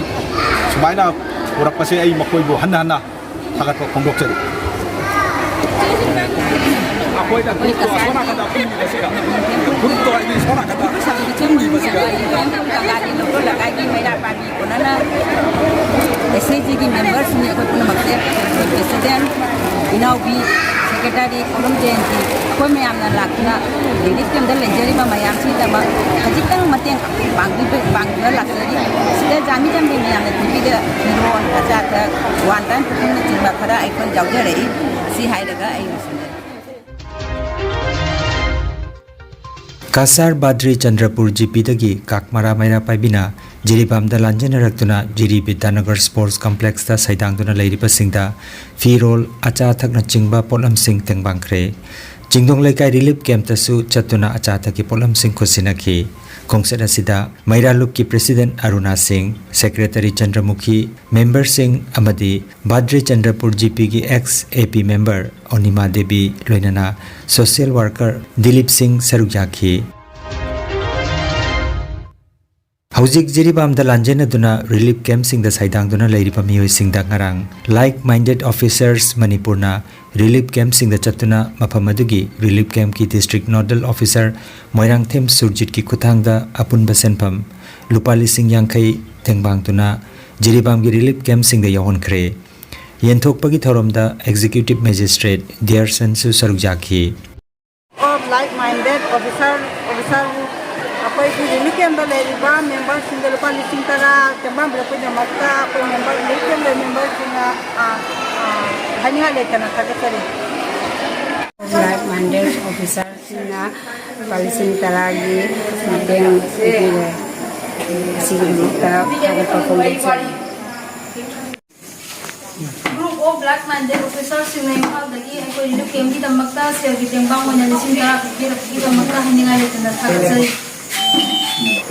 ꯁꯨꯃꯥꯏꯅ ꯄꯨꯔꯛꯄꯁꯦ ꯑꯩ ꯃꯈꯣꯏꯕꯨ ꯍꯟꯅ ꯍꯟꯅ ꯊꯥꯒꯠꯄ ꯐꯣꯡꯗꯣꯛꯆꯔꯤ꯫ ꯑꯩꯈꯣꯏꯅ ꯒ꯭ꯔꯨꯞꯇꯣ ꯑꯁꯣꯝ ꯅꯥꯀꯟꯗ ꯐꯝꯃꯤꯕꯁꯤꯒ, ꯒ꯭ꯔꯨꯞꯇꯣ ꯑꯩꯗꯤ ꯁꯣꯝ ꯅꯥꯀꯟꯗ ꯐꯝꯃꯤꯕꯁꯤꯒ꯫ ꯀꯪꯂꯥꯒꯤ ꯂꯣꯀꯦꯜ ꯂꯩꯀꯥꯏꯒꯤ ꯃꯩꯔꯥ ꯄꯥꯏꯕꯤ ꯀꯣꯟꯅꯅ ꯑꯦꯁ ꯑꯦꯆ ꯖꯤꯒꯤ ꯃꯦꯝꯕꯔꯁꯤꯡ ꯑꯩꯈꯣꯏ ꯄꯨꯝꯅꯃꯛꯁꯦ, ꯑꯩꯈꯣꯏ ꯄ꯭ꯔꯦꯁꯤꯗꯦꯟꯠ, ꯏꯅꯥꯎꯕꯤ, ꯁꯦꯀ꯭ꯔꯦꯇꯔꯤ, ꯀꯣꯂꯝ ꯖꯌꯟꯇꯤ, ꯑꯩꯈꯣꯏ ꯃꯌꯥꯝꯅ ꯂꯥꯛꯇꯨꯅ ꯔꯤꯂꯤꯐ ꯀꯦꯝꯞꯇ ꯂꯩꯖꯔꯤꯕ ꯃꯌꯥꯝꯁꯤꯒꯤꯗꯃꯛ ꯈꯖꯤꯛꯇꯪ ꯃꯇꯦꯡ ꯄꯥꯡꯕꯤꯕ, ꯄꯥꯡꯕꯤꯕ ꯂꯥꯛꯆꯔꯤ꯫ ꯁꯤꯗ ꯖꯥꯃꯤ ꯖꯥꯝꯕꯤ ꯃꯌꯥꯝꯅ ꯄꯤꯕꯤꯗ ꯐꯤꯔꯣꯜ, ꯑꯆꯥ ꯑꯊꯛ, ꯋꯥꯟ ꯇꯥꯏꯝ ꯄꯨꯈ꯭ꯔꯤꯅꯆꯤꯡꯕ ꯈꯔ ꯑꯩꯈꯣꯏ ꯌꯥꯎꯖꯔꯛꯏ꯫ ꯁꯤ ꯍꯥꯏꯔꯒ ꯑꯩ ꯂꯣꯏꯁꯤꯟꯖꯔꯦ꯫ ꯀꯁꯥꯔ ꯕꯥꯗ꯭ꯔꯤ ꯆꯟꯗ꯭ꯔꯄꯨꯔ ꯖꯤꯄꯤꯗꯒꯤ ꯀꯥꯛꯃꯔꯥ ꯃꯩꯔꯥ ꯄꯥꯏꯕꯤꯅ ꯖꯤꯔꯤꯕꯥꯝꯗ ꯂꯥꯟꯖꯦꯟꯅꯔꯛꯇꯨꯅ ꯖꯤꯔꯤ ꯕꯤꯗ꯭ꯌꯥꯅꯒꯔ ꯁ꯭ꯄꯣꯔꯠꯁ ꯀꯝꯄ꯭ꯂꯦꯛꯁꯇ ꯁꯩꯗꯥꯡꯗꯨꯅ ꯂꯩꯔꯤꯕꯁꯤꯡꯗ ꯐꯤꯔꯣꯜ, ꯑꯆꯥ ꯑꯊꯛꯅꯆꯤꯡꯕ ꯄꯣꯠꯂꯝꯁꯤꯡ ꯇꯦꯡꯕꯥꯡꯈ꯭ꯔꯦ꯫ ꯆꯤꯡꯗꯣꯡ ꯂꯩꯀꯥꯏ ꯔꯤꯂꯤꯐ ꯀꯦꯝꯞꯇꯁꯨ ꯆꯠꯇꯨꯅ ꯑꯆꯥ ꯑꯊꯛꯀꯤ ꯄꯣꯠꯂꯝꯁꯤꯡ ꯈꯨꯠꯁꯤꯟꯅꯈꯤ꯫ ꯈꯣꯡꯆꯠ ꯑꯁꯤꯗ ꯃꯩꯔꯥ ꯂꯨꯞꯀꯤ ꯄ꯭ꯔꯦꯁꯤꯗꯦꯟꯠ ꯑꯔꯨꯅꯥ ꯁꯤꯡ, ꯁꯦꯀ꯭ꯔꯦꯇꯔꯤ ꯆꯟꯗ꯭ꯔꯃꯨꯈꯤ, ꯃꯦꯝꯕꯔꯁꯤꯡ ꯑꯃꯗꯤ ꯕꯥꯗ꯭ꯔꯤ Chandrapur ꯖꯤꯄꯤꯒꯤ X Appy member ꯑꯣꯅꯤꯃꯥ Devi ꯂꯣꯏꯅꯅ ꯁꯣꯁꯤꯌꯦꯜ ꯋꯥꯔꯀꯔ ꯗꯤꯂꯤꯞ ꯁꯤꯡ ꯁꯔꯨꯛ ꯌꯥꯈꯤ꯫ ꯍꯧꯖꯤꯛ ꯖꯤꯔꯤꯕꯥꯝꯗ ꯂꯥꯟꯖꯦꯟꯅꯗꯨꯅ ꯔꯤꯂꯤꯐ ꯀꯦꯝꯞꯁꯤꯡꯗ ꯁꯩꯗꯥꯡꯗꯨꯅ ꯂꯩꯔꯤꯕ ꯃꯤꯑꯣꯏꯁꯤꯡꯗ ꯉꯔꯥꯡ ꯂꯥꯏꯛ ꯃꯥꯏꯟꯗꯦꯗ ꯑꯣꯐꯤꯁꯔꯁ ꯃꯅꯤꯄꯨꯔꯅ ꯔꯤꯂꯤꯐ ꯀꯦꯝꯞꯁꯤꯡꯗ ꯆꯠꯇꯨꯅ ꯃꯐꯝ ꯑꯗꯨꯒꯤ ꯔꯤꯂꯤꯐ ꯀꯦꯝꯞꯀꯤ ꯗꯤꯁꯇ꯭ꯔꯤꯛ ꯅꯣꯗꯜ ꯑꯣꯐꯤꯁꯔ ꯃꯣꯏꯔꯥꯡꯊꯦꯝ ꯁꯨꯔꯖꯤꯠꯀꯤ ꯈꯨꯠꯊꯥꯡꯗ ꯑꯄꯨꯟꯕ ꯁꯦꯟꯐꯝ ꯂꯨꯄꯥ ꯂꯤꯁꯤꯡ ꯌꯥꯡꯈꯩ ꯇꯦꯡꯕꯥꯡꯗꯨꯅ ꯖꯤꯔꯤꯕꯥꯝꯒꯤ ꯔꯤꯂꯤꯐ ꯀꯦꯝꯞꯁꯤꯡꯗ ꯌꯧꯍꯟꯈ꯭ꯔꯦ꯫ ꯌꯦꯟꯊꯣꯛꯄꯒꯤ ꯊꯧꯔꯝꯗ ꯑꯦꯛꯖꯤꯀ꯭ꯌꯨꯇꯤꯚ ꯃꯦꯖꯤꯁꯇ꯭ꯔꯦꯠ ꯗꯤꯌꯔꯁꯟꯁꯨ ꯁꯔꯨꯛ ꯌꯥꯈꯤ꯫ Of like minded officer, officer, ꯑꯩꯈꯣꯏꯒꯤ ꯔꯤꯂꯤꯐ ꯀꯦꯝꯞꯇ ꯂꯩꯔꯤꯕ ꯃꯦꯝꯕꯔꯁꯤꯡꯗ ꯂꯨꯄꯥ ꯂꯤꯁꯤꯡ ꯇꯔꯥ ꯇꯦꯡꯕꯥꯡ ꯄꯤꯔꯛꯄꯒꯤꯗꯃꯛꯇ ꯑꯩꯈꯣꯏ ꯃꯦꯝꯕꯔ, ꯔꯤꯂꯤꯐ ꯀꯦꯝꯞ ꯂꯩꯕ ꯃꯦꯝꯕꯔꯁꯤꯡꯅ, ꯑ, ꯑ, ꯍꯥꯏꯅꯤꯡꯉꯥꯏ ꯂꯩꯇꯅ ꯊꯥꯒꯠꯆꯔꯤ꯫ ꯂꯥꯏꯛ ꯃꯥꯏꯟꯗꯦꯗ ꯑꯣꯐꯤꯁꯔꯁꯤꯡꯅ ꯂꯨꯄꯥ ꯂꯤꯁꯤꯡ ꯇꯔꯥꯒꯤ ꯃꯇꯦꯡ ꯄꯤꯕꯤꯔꯦ꯫ ꯑꯁꯤꯒꯤꯗꯃꯛꯇ ꯊꯥꯒꯠꯄ ꯐꯣꯡꯗꯣꯛꯆꯔꯤ꯫ ꯒ꯭ꯔꯨꯞ ꯑꯣꯐ ꯂꯥꯏꯛ ꯃꯥꯏꯟꯗꯦꯗ ꯑꯣꯐꯤꯁꯔꯁꯤꯡꯅ ꯏꯝꯐꯥꯜꯗꯒꯤ ꯑꯩꯈꯣꯏ ꯔꯤꯂꯤꯐ ꯀꯦꯝꯞꯀꯤꯗꯃꯛꯇ ꯁꯦꯜꯒꯤ ꯇꯦꯡꯕꯥꯡ ꯑꯣꯏꯅ ꯂꯤꯁꯤꯡ ꯇꯔꯥ ꯄꯤꯕꯤꯔꯛꯄꯒꯤꯗꯃꯛꯇ ꯍꯥꯏꯅꯤꯡꯉꯥꯏ ꯂꯩꯇꯅ ꯊꯥꯒꯠꯆꯔꯤ꯫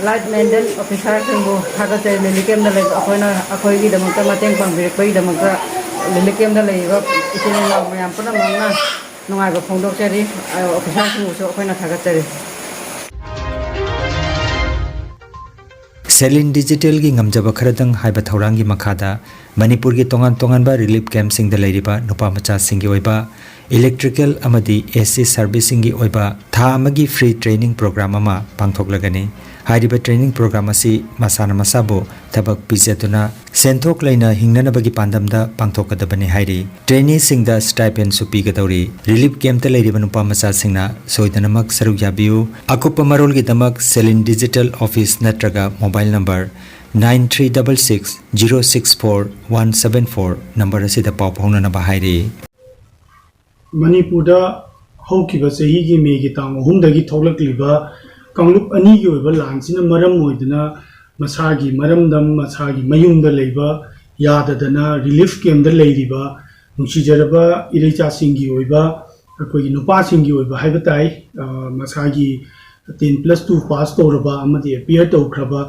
Life Maintenance Officerꯁꯤꯡꯕꯨ ꯊꯥꯒꯠꯆꯔꯤ꯫ ꯔꯤꯂꯤꯐ ꯀꯦꯝꯞꯇ ꯂꯩꯕ ꯑꯩꯈꯣꯏꯅ, ꯑꯩꯈꯣꯏꯒꯤꯗꯃꯛꯇ ꯃꯇꯦꯡ ꯄꯥꯡꯕꯤꯔꯛꯄꯒꯤꯗꯃꯛꯇ ꯔꯤꯂꯤꯐ ꯀꯦꯝꯞꯇ ꯂꯩꯔꯤꯕ ꯏꯆꯤꯜ ꯏꯅꯥꯎ ꯃꯌꯥꯝ ꯄꯨꯝꯅꯃꯛꯅ ꯅꯨꯡꯉꯥꯏꯕ ꯐꯣꯡꯗꯣꯛꯆꯔꯤ꯫ ꯑꯣꯐꯤꯁꯥꯔꯁꯤꯡꯕꯨꯁꯨ ꯑꯩꯈꯣꯏꯅ ꯊꯥꯒꯠꯆꯔꯤ꯫ ꯁꯦꯂꯤꯟ ꯗꯤꯖꯤꯇꯦꯜꯒꯤ ꯉꯝꯖꯕ ꯈꯔꯗꯪ ꯍꯥꯏꯕ ꯊꯧꯔꯥꯡꯒꯤ ꯃꯈꯥꯗ ꯃꯅꯤꯄꯨꯔꯒꯤ ꯇꯣꯉꯥꯟ ꯇꯣꯉꯥꯟꯕ ꯔꯤꯂꯤꯐ ꯀꯦꯝꯞꯁꯤꯡꯗ ꯂꯩꯔꯤꯕ ꯅꯨꯄꯥ ꯃꯆꯥꯁꯤꯡꯒꯤ ꯑꯣꯏꯕ ꯏꯂꯦꯛꯇ꯭ꯔꯤꯀꯦꯜ ꯑꯃꯗꯤ ꯑꯦ ꯁꯤ ꯁꯔꯚꯤꯁꯁꯤꯡꯒꯤ ꯑꯣꯏꯕ ꯊꯥ ꯑꯃꯒꯤ ꯐ꯭ꯔꯤ ꯇ꯭ꯔꯦꯅꯤꯡ ꯄ꯭ꯔꯣꯒ꯭ꯔꯥꯝ ꯑꯃ ꯄꯥꯡꯊꯣꯛꯂꯒꯅꯤ꯫ ꯍꯥꯏꯔꯤꯕ ꯇ꯭ꯔꯦꯅꯤꯡ ꯄ꯭ꯔꯣꯒ꯭ꯔꯥꯝ ꯑꯁꯤ ꯃꯁꯥꯅ ꯃꯁꯥꯕꯨ ꯊꯕꯛ ꯄꯤꯖꯗꯨꯅ ꯁꯦꯟꯊꯣꯛ ꯂꯩꯅ ꯍꯤꯡꯅꯅꯕꯒꯤ ꯄꯥꯟꯗꯝꯗ ꯄꯥꯡꯊꯣꯛꯀꯗꯕꯅꯤ ꯍꯥꯏꯔꯤ꯫ ꯇ꯭ꯔꯦꯅꯤꯁꯤꯡꯗ ꯁ꯭ꯇꯥꯏꯄꯦꯟꯁꯨ ꯄꯤꯒꯗꯧꯔꯤ꯫ ꯔꯤꯂꯤꯐ ꯀꯦꯝꯞꯇ ꯂꯩꯔꯤꯕ ꯅꯨꯄꯥ ꯃꯆꯥꯁꯤꯡꯅ ꯁꯣꯏꯗꯅꯃꯛ ꯁꯔꯨꯛ ꯌꯥꯕꯤꯌꯨ꯫ ꯑꯀꯨꯞꯄ ꯃꯔꯣꯜꯒꯤꯗꯃꯛ ꯁꯦꯂꯤꯟ ꯗꯤꯖꯤꯇꯦꯜ ꯑꯣꯐꯤꯁ ꯅꯠꯇ꯭ꯔꯒ mobile number nine three double six zero six four one seven four number ꯑꯁꯤꯗ ꯄꯥꯎ ꯐꯥꯎꯅꯅꯕ ꯍꯥꯏꯔꯤ꯫ ꯃꯅꯤꯄꯨꯔꯗ ꯍꯧꯈꯤꯕ ꯆꯍꯤꯒꯤ ꯃꯦꯒꯤ ꯇꯥꯡ ꯑꯍꯨꯝꯗꯒꯤ ꯊꯣꯛꯂꯛꯂꯤꯕ ꯀꯥꯡꯂꯨꯞ ꯑꯅꯤꯒꯤ ꯑꯣꯏꯕ ꯂꯥꯟꯁꯤꯅ ꯃꯔꯝ ꯑꯣꯏꯗꯨꯅ ꯃꯁꯥꯒꯤ ꯃꯔꯝꯗꯝ, ꯃꯁꯥꯒꯤ ꯃꯌꯨꯝꯗ ꯂꯩꯕ ꯌꯥꯗꯗꯅ ꯔꯤꯂꯤꯐ ꯀꯦꯝꯞꯇ ꯂꯩꯔꯤꯕ ꯅꯨꯡꯁꯤꯖꯔꯕ ꯏꯔꯩꯆꯥꯁꯤꯡꯒꯤ ꯑꯣꯏꯕ, ꯑꯩꯈꯣꯏꯒꯤ ꯅꯨꯄꯥꯁꯤꯡꯒꯤ ꯑꯣꯏꯕ ꯍꯥꯏꯕ ꯇꯥꯏ, ꯑ, ꯃꯁꯥꯒꯤ ten plus two pass ꯇꯧꯔꯕ ꯑꯃꯗꯤ ꯑꯦꯄꯤꯌꯔ ꯇꯧꯈ꯭ꯔꯕ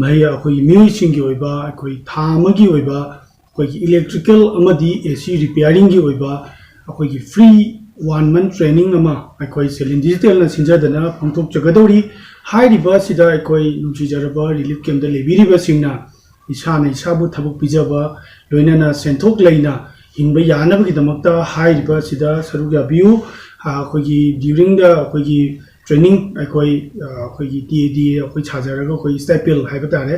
ꯃꯍꯩ ꯑꯩꯈꯣꯏꯒꯤ ꯃꯤꯑꯣꯏꯁꯤꯡꯒꯤ ꯑꯣꯏꯕ, ꯑꯩꯈꯣꯏ ꯊꯥ ꯑꯃꯒꯤ ꯑꯣꯏꯕ ꯑꯩꯈꯣꯏꯒꯤ ꯏꯂꯦꯛꯇ꯭ꯔꯤꯀꯦꯜ ꯑꯃꯗꯤ ꯑꯦ ꯁꯤ ꯔꯤꯄꯤꯌꯥꯔꯤꯡꯒꯤ ꯑꯣꯏꯕ ꯑꯩꯈꯣꯏꯒꯤ ꯐ꯭ꯔꯤ ꯋꯥꯟ ꯃꯟ ꯇ꯭ꯔꯦꯅꯤꯡ ꯑꯃ ꯑꯩꯈꯣꯏ ꯁꯦꯂꯤꯟ ꯗꯤꯖꯤꯇꯦꯜꯅ ꯁꯤꯟꯖꯗꯅ ꯄꯥꯡꯊꯣꯛꯆꯒꯗꯧꯔꯤ꯫ ꯍꯥꯏꯔꯤꯕ ꯑꯁꯤꯗ ꯑꯩꯈꯣꯏ ꯅꯨꯡꯁꯤꯖꯔꯕ ꯔꯤꯂꯤꯐ ꯀꯦꯝꯞꯇ ꯂꯩꯕꯤꯔꯤꯕꯁꯤꯡꯅ ꯏꯁꯥꯅ ꯏꯁꯥꯕꯨ ꯊꯕꯛ ꯄꯤꯖꯕ, ꯂꯣꯏꯅꯅ ꯁꯦꯟꯊꯣꯛ ꯂꯩꯅ ꯍꯤꯡꯕ ꯌꯥꯅꯕꯒꯤꯗꯃꯛꯇ ꯍꯥꯏꯔꯤꯕ ꯑꯁꯤꯗ ꯁꯔꯨꯛ ꯌꯥꯕꯤꯌꯨ꯫ ꯑ, ꯑꯩꯈꯣꯏꯒꯤ during the ꯑꯩꯈꯣꯏꯒꯤ ꯇ꯭ꯔꯦꯅꯤꯡ ꯑꯩꯈꯣꯏ, ꯑ, ꯑꯩꯈꯣꯏꯒꯤ ꯇꯤ ꯑꯦ ꯗꯤ ꯑꯦ ꯑꯩꯈꯣꯏ ꯁꯥꯖꯔꯒ ꯑꯩꯈꯣꯏ ꯁ꯭ꯇꯥꯏꯄꯦꯜ ꯍꯥꯏꯕ ꯇꯥꯔꯦ,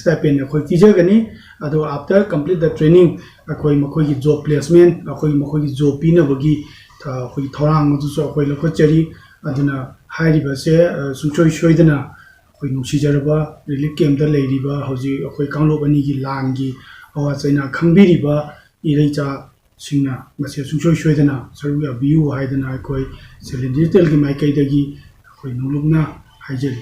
ꯁ꯭ꯇꯥꯏꯄꯦꯟ ꯑꯩꯈꯣꯏ ꯄꯤꯖꯒꯅꯤ꯫ ꯑꯗꯣ after complete the training ꯑꯩꯈꯣꯏ ꯃꯈꯣꯏꯒꯤ ꯖꯣꯕ ꯄ꯭ꯂꯦꯁꯃꯦꯟ, ꯑꯩꯈꯣꯏ ꯃꯈꯣꯏꯒꯤ ꯖꯣꯕ ꯄꯤꯅꯕꯒꯤ, ꯑ, ꯑꯩꯈꯣꯏꯒꯤ ꯊꯧꯔꯥꯡ ꯑꯗꯨꯁꯨ ꯑꯩꯈꯣꯏ ꯂꯧꯈꯠꯆꯔꯤ꯫ ꯑꯗꯨꯅ ꯍꯥꯏꯔꯤꯕꯁꯦ, ꯑ, ꯁꯨꯡꯁꯣꯏ ꯁꯣꯏꯗꯅ ꯑꯩꯈꯣꯏ ꯅꯨꯡꯁꯤꯖꯔꯕ ꯔꯤꯂꯤꯐ ꯀꯦꯝꯞꯇ ꯂꯩꯔꯤꯕ ꯍꯧꯖꯤꯛ ꯑꯩꯈꯣꯏ ꯀꯥꯡꯂꯨꯞ ꯑꯅꯤꯒꯤ ꯂꯥꯟꯒꯤ ꯑꯋꯥ ꯆꯩꯅꯥ ꯈꯪꯕꯤꯔꯤꯕ ꯏꯔꯩꯆꯥꯁꯤꯡꯅ ꯃꯁꯤ ꯁꯨꯡꯁꯣꯏ ꯁꯣꯏꯗꯅ ꯁꯔꯨꯛ ꯌꯥꯕꯤꯌꯨ ꯍꯥꯏꯗꯅ ꯑꯩꯈꯣꯏ ꯁꯦꯂꯤꯟ ꯗꯤꯖꯤꯇꯦꯜꯒꯤ ꯃꯥꯏꯀꯩꯗꯒꯤ ꯑꯩꯈꯣꯏ ꯅꯣꯡꯂꯨꯛꯅ ꯍꯥꯏꯖꯔꯤ꯫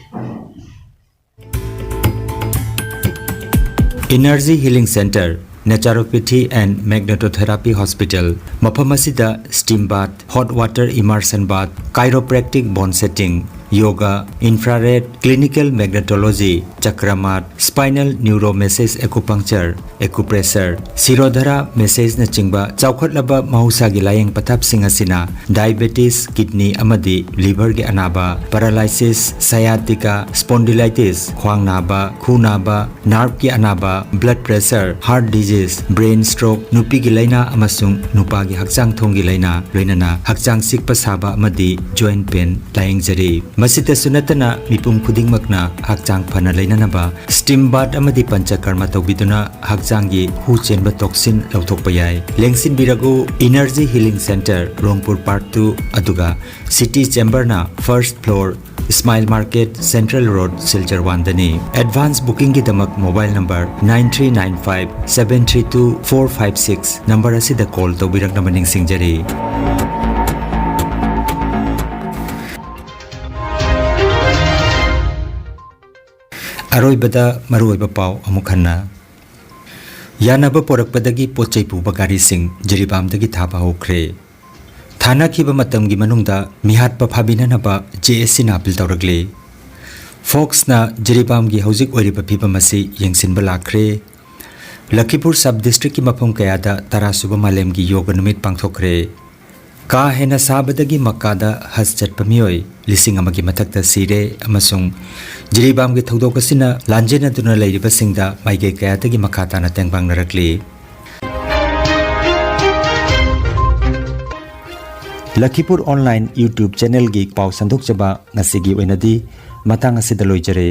Energy Healing Center, Naturopathy and Magnetotherapy Hospital, ꯃꯐꯝ ꯑꯁꯤꯗ steam bath, hot water immersion bath, chiropractic bone setting, yoga, infrared, clinical magnetology, chakramat, spinal neuromessage acupuncture, acupressure, Shirodhara massage ꯅꯆꯤꯡꯕ ꯆꯥꯎꯈꯠꯂꯕ ꯃꯍꯧꯁꯥꯒꯤ ꯂꯥꯌꯦꯡ ꯄꯊꯥꯞꯁꯤꯡ ꯑꯁꯤꯅ diabetes, kidney ꯑꯃꯗꯤ liver ꯒꯤ ꯑꯅꯥꯕ, paralysis, sciatica, spondylitis, ꯈ꯭ꯋꯥꯡ ꯅꯥꯕ, ꯈꯨ ꯅꯥꯕ, nerve ꯀꯤ ꯑꯅꯥꯕ, blood pressure, heart disease, brain stroke, ꯅꯨꯄꯤꯒꯤ ꯂꯥꯏꯅꯥ ꯑꯃꯁꯨꯡ ꯅꯨꯄꯥꯒꯤ ꯍꯛꯆꯥꯡ ꯊꯣꯡꯒꯤ ꯂꯥꯏꯅꯥ, ꯂꯣꯏꯅꯅ ꯍꯛꯆꯥꯡ ꯆꯤꯛꯄ ꯁꯥꯕ ꯑꯃꯗꯤ joint pain ꯂꯥꯌꯦꯡꯖꯔꯤ꯫ ꯃꯁꯤꯇꯁꯨ ꯅꯠꯇꯅ, ꯃꯤꯄꯨꯝ ꯈꯨꯗꯤꯡꯃꯛꯅ ꯍꯛꯆꯥꯡ ꯐꯅ ꯂꯩꯅꯅꯕ steam bath ꯑꯃꯗꯤ ꯄꯟꯆꯀꯔꯃ ꯇꯧꯕꯤꯗꯨꯅ ꯍꯛꯆꯥꯡꯒꯤ ꯍꯨ ꯆꯦꯟꯕ toxin ꯂꯧꯊꯣꯛꯄ ꯌꯥꯏ꯫ ꯂꯦꯡꯁꯤꯟꯕꯤꯔꯒꯨ, Energy Healing Center, ꯔꯣꯡꯄꯨꯔ Park two, ꯑꯗꯨꯒ City Chamber ꯅ first floor, Smile Market, Central Road, Silchar one ꯗꯅꯤ꯫ Advance booking ꯒꯤꯗꯃꯛ mobile number nine three nine five seven three two four five six number ꯑꯁꯤꯗ call ꯇꯧꯕꯤꯔꯛꯅꯕ ꯅꯤꯡꯁꯤꯡꯖꯔꯤ꯫ ꯑꯔꯣꯏꯕꯗ ꯃꯔꯨꯑꯣꯏꯕ ꯄꯥꯎ ꯑꯃꯨꯛ ꯍꯟꯅ꯫ ꯌꯥꯅꯕ ꯄꯣꯔꯛꯄꯗꯒꯤ ꯄꯣꯠ ꯆꯩ ꯄꯨꯕ ꯒꯥꯔꯤꯁꯤꯡ ꯖꯤꯔꯤꯕꯥꯝꯗꯒꯤ ꯊꯥꯕ ꯍꯧꯈ꯭ꯔꯦ꯫ ꯊꯥꯅꯈꯤꯕ ꯃꯇꯝꯒꯤ ꯃꯅꯨꯡꯗ ꯃꯤꯍꯥꯠꯄ ꯐꯥꯕꯤꯅꯅꯕ JAC ꯅ appeal ꯇꯧꯔꯛꯂꯤ꯫ Fox ꯅ ꯖꯤꯔꯤꯕꯥꯝꯒꯤ ꯍꯧꯖꯤꯛ ꯑꯣꯏꯔꯤꯕ ꯐꯤꯕꯝ ꯑꯁꯤ ꯌꯦꯡꯁꯤꯟꯕ ꯂꯥꯛꯈ꯭ꯔꯦ꯫ ꯂꯈꯤꯄꯨꯔ sub district ꯀꯤ ꯃꯐꯝ ꯀꯌꯥꯗ ꯇꯔꯥ ꯁꯨꯕ ꯃꯥꯂꯦꯝꯒꯤ ꯌꯣꯒ ꯅꯨꯃꯤꯠ ꯄꯥꯡꯊꯣꯛꯈ꯭ꯔꯦ꯫ ꯀꯥ ꯍꯦꯟꯅ ꯁꯥꯕꯗꯒꯤ ꯃꯛꯀꯥꯗ ꯍꯖ ꯆꯠꯄ ꯃꯤꯑꯣꯏ ꯂꯤꯁꯤꯡ ꯑꯃꯒꯤ ꯃꯊꯛꯇ ꯁꯤꯔꯦ ꯑꯃꯁꯨꯡ ꯖꯤꯔꯤꯕꯥꯝꯒꯤ ꯊꯧꯗꯣꯛ ꯑꯁꯤꯅ ꯂꯥꯟꯖꯦꯟꯅꯗꯨꯅ ꯂꯩꯔꯤꯕꯁꯤꯡꯗ ꯃꯥꯏꯀꯩ ꯀꯌꯥꯗꯒꯤ ꯃꯈꯥ ꯇꯥꯅ ꯇꯦꯡꯕꯥꯡꯅꯔꯛꯂꯤ꯫ ꯂꯈꯤꯄꯨꯔ online YouTube channel ꯒꯤ ꯄꯥꯎ ꯁꯟꯗꯣꯛꯆꯕ ꯉꯁꯤꯒꯤ ꯑꯣꯏꯅꯗꯤ ꯃꯇꯥꯡ ꯑꯁꯤꯗ ꯂꯣꯏꯖꯔꯦ꯫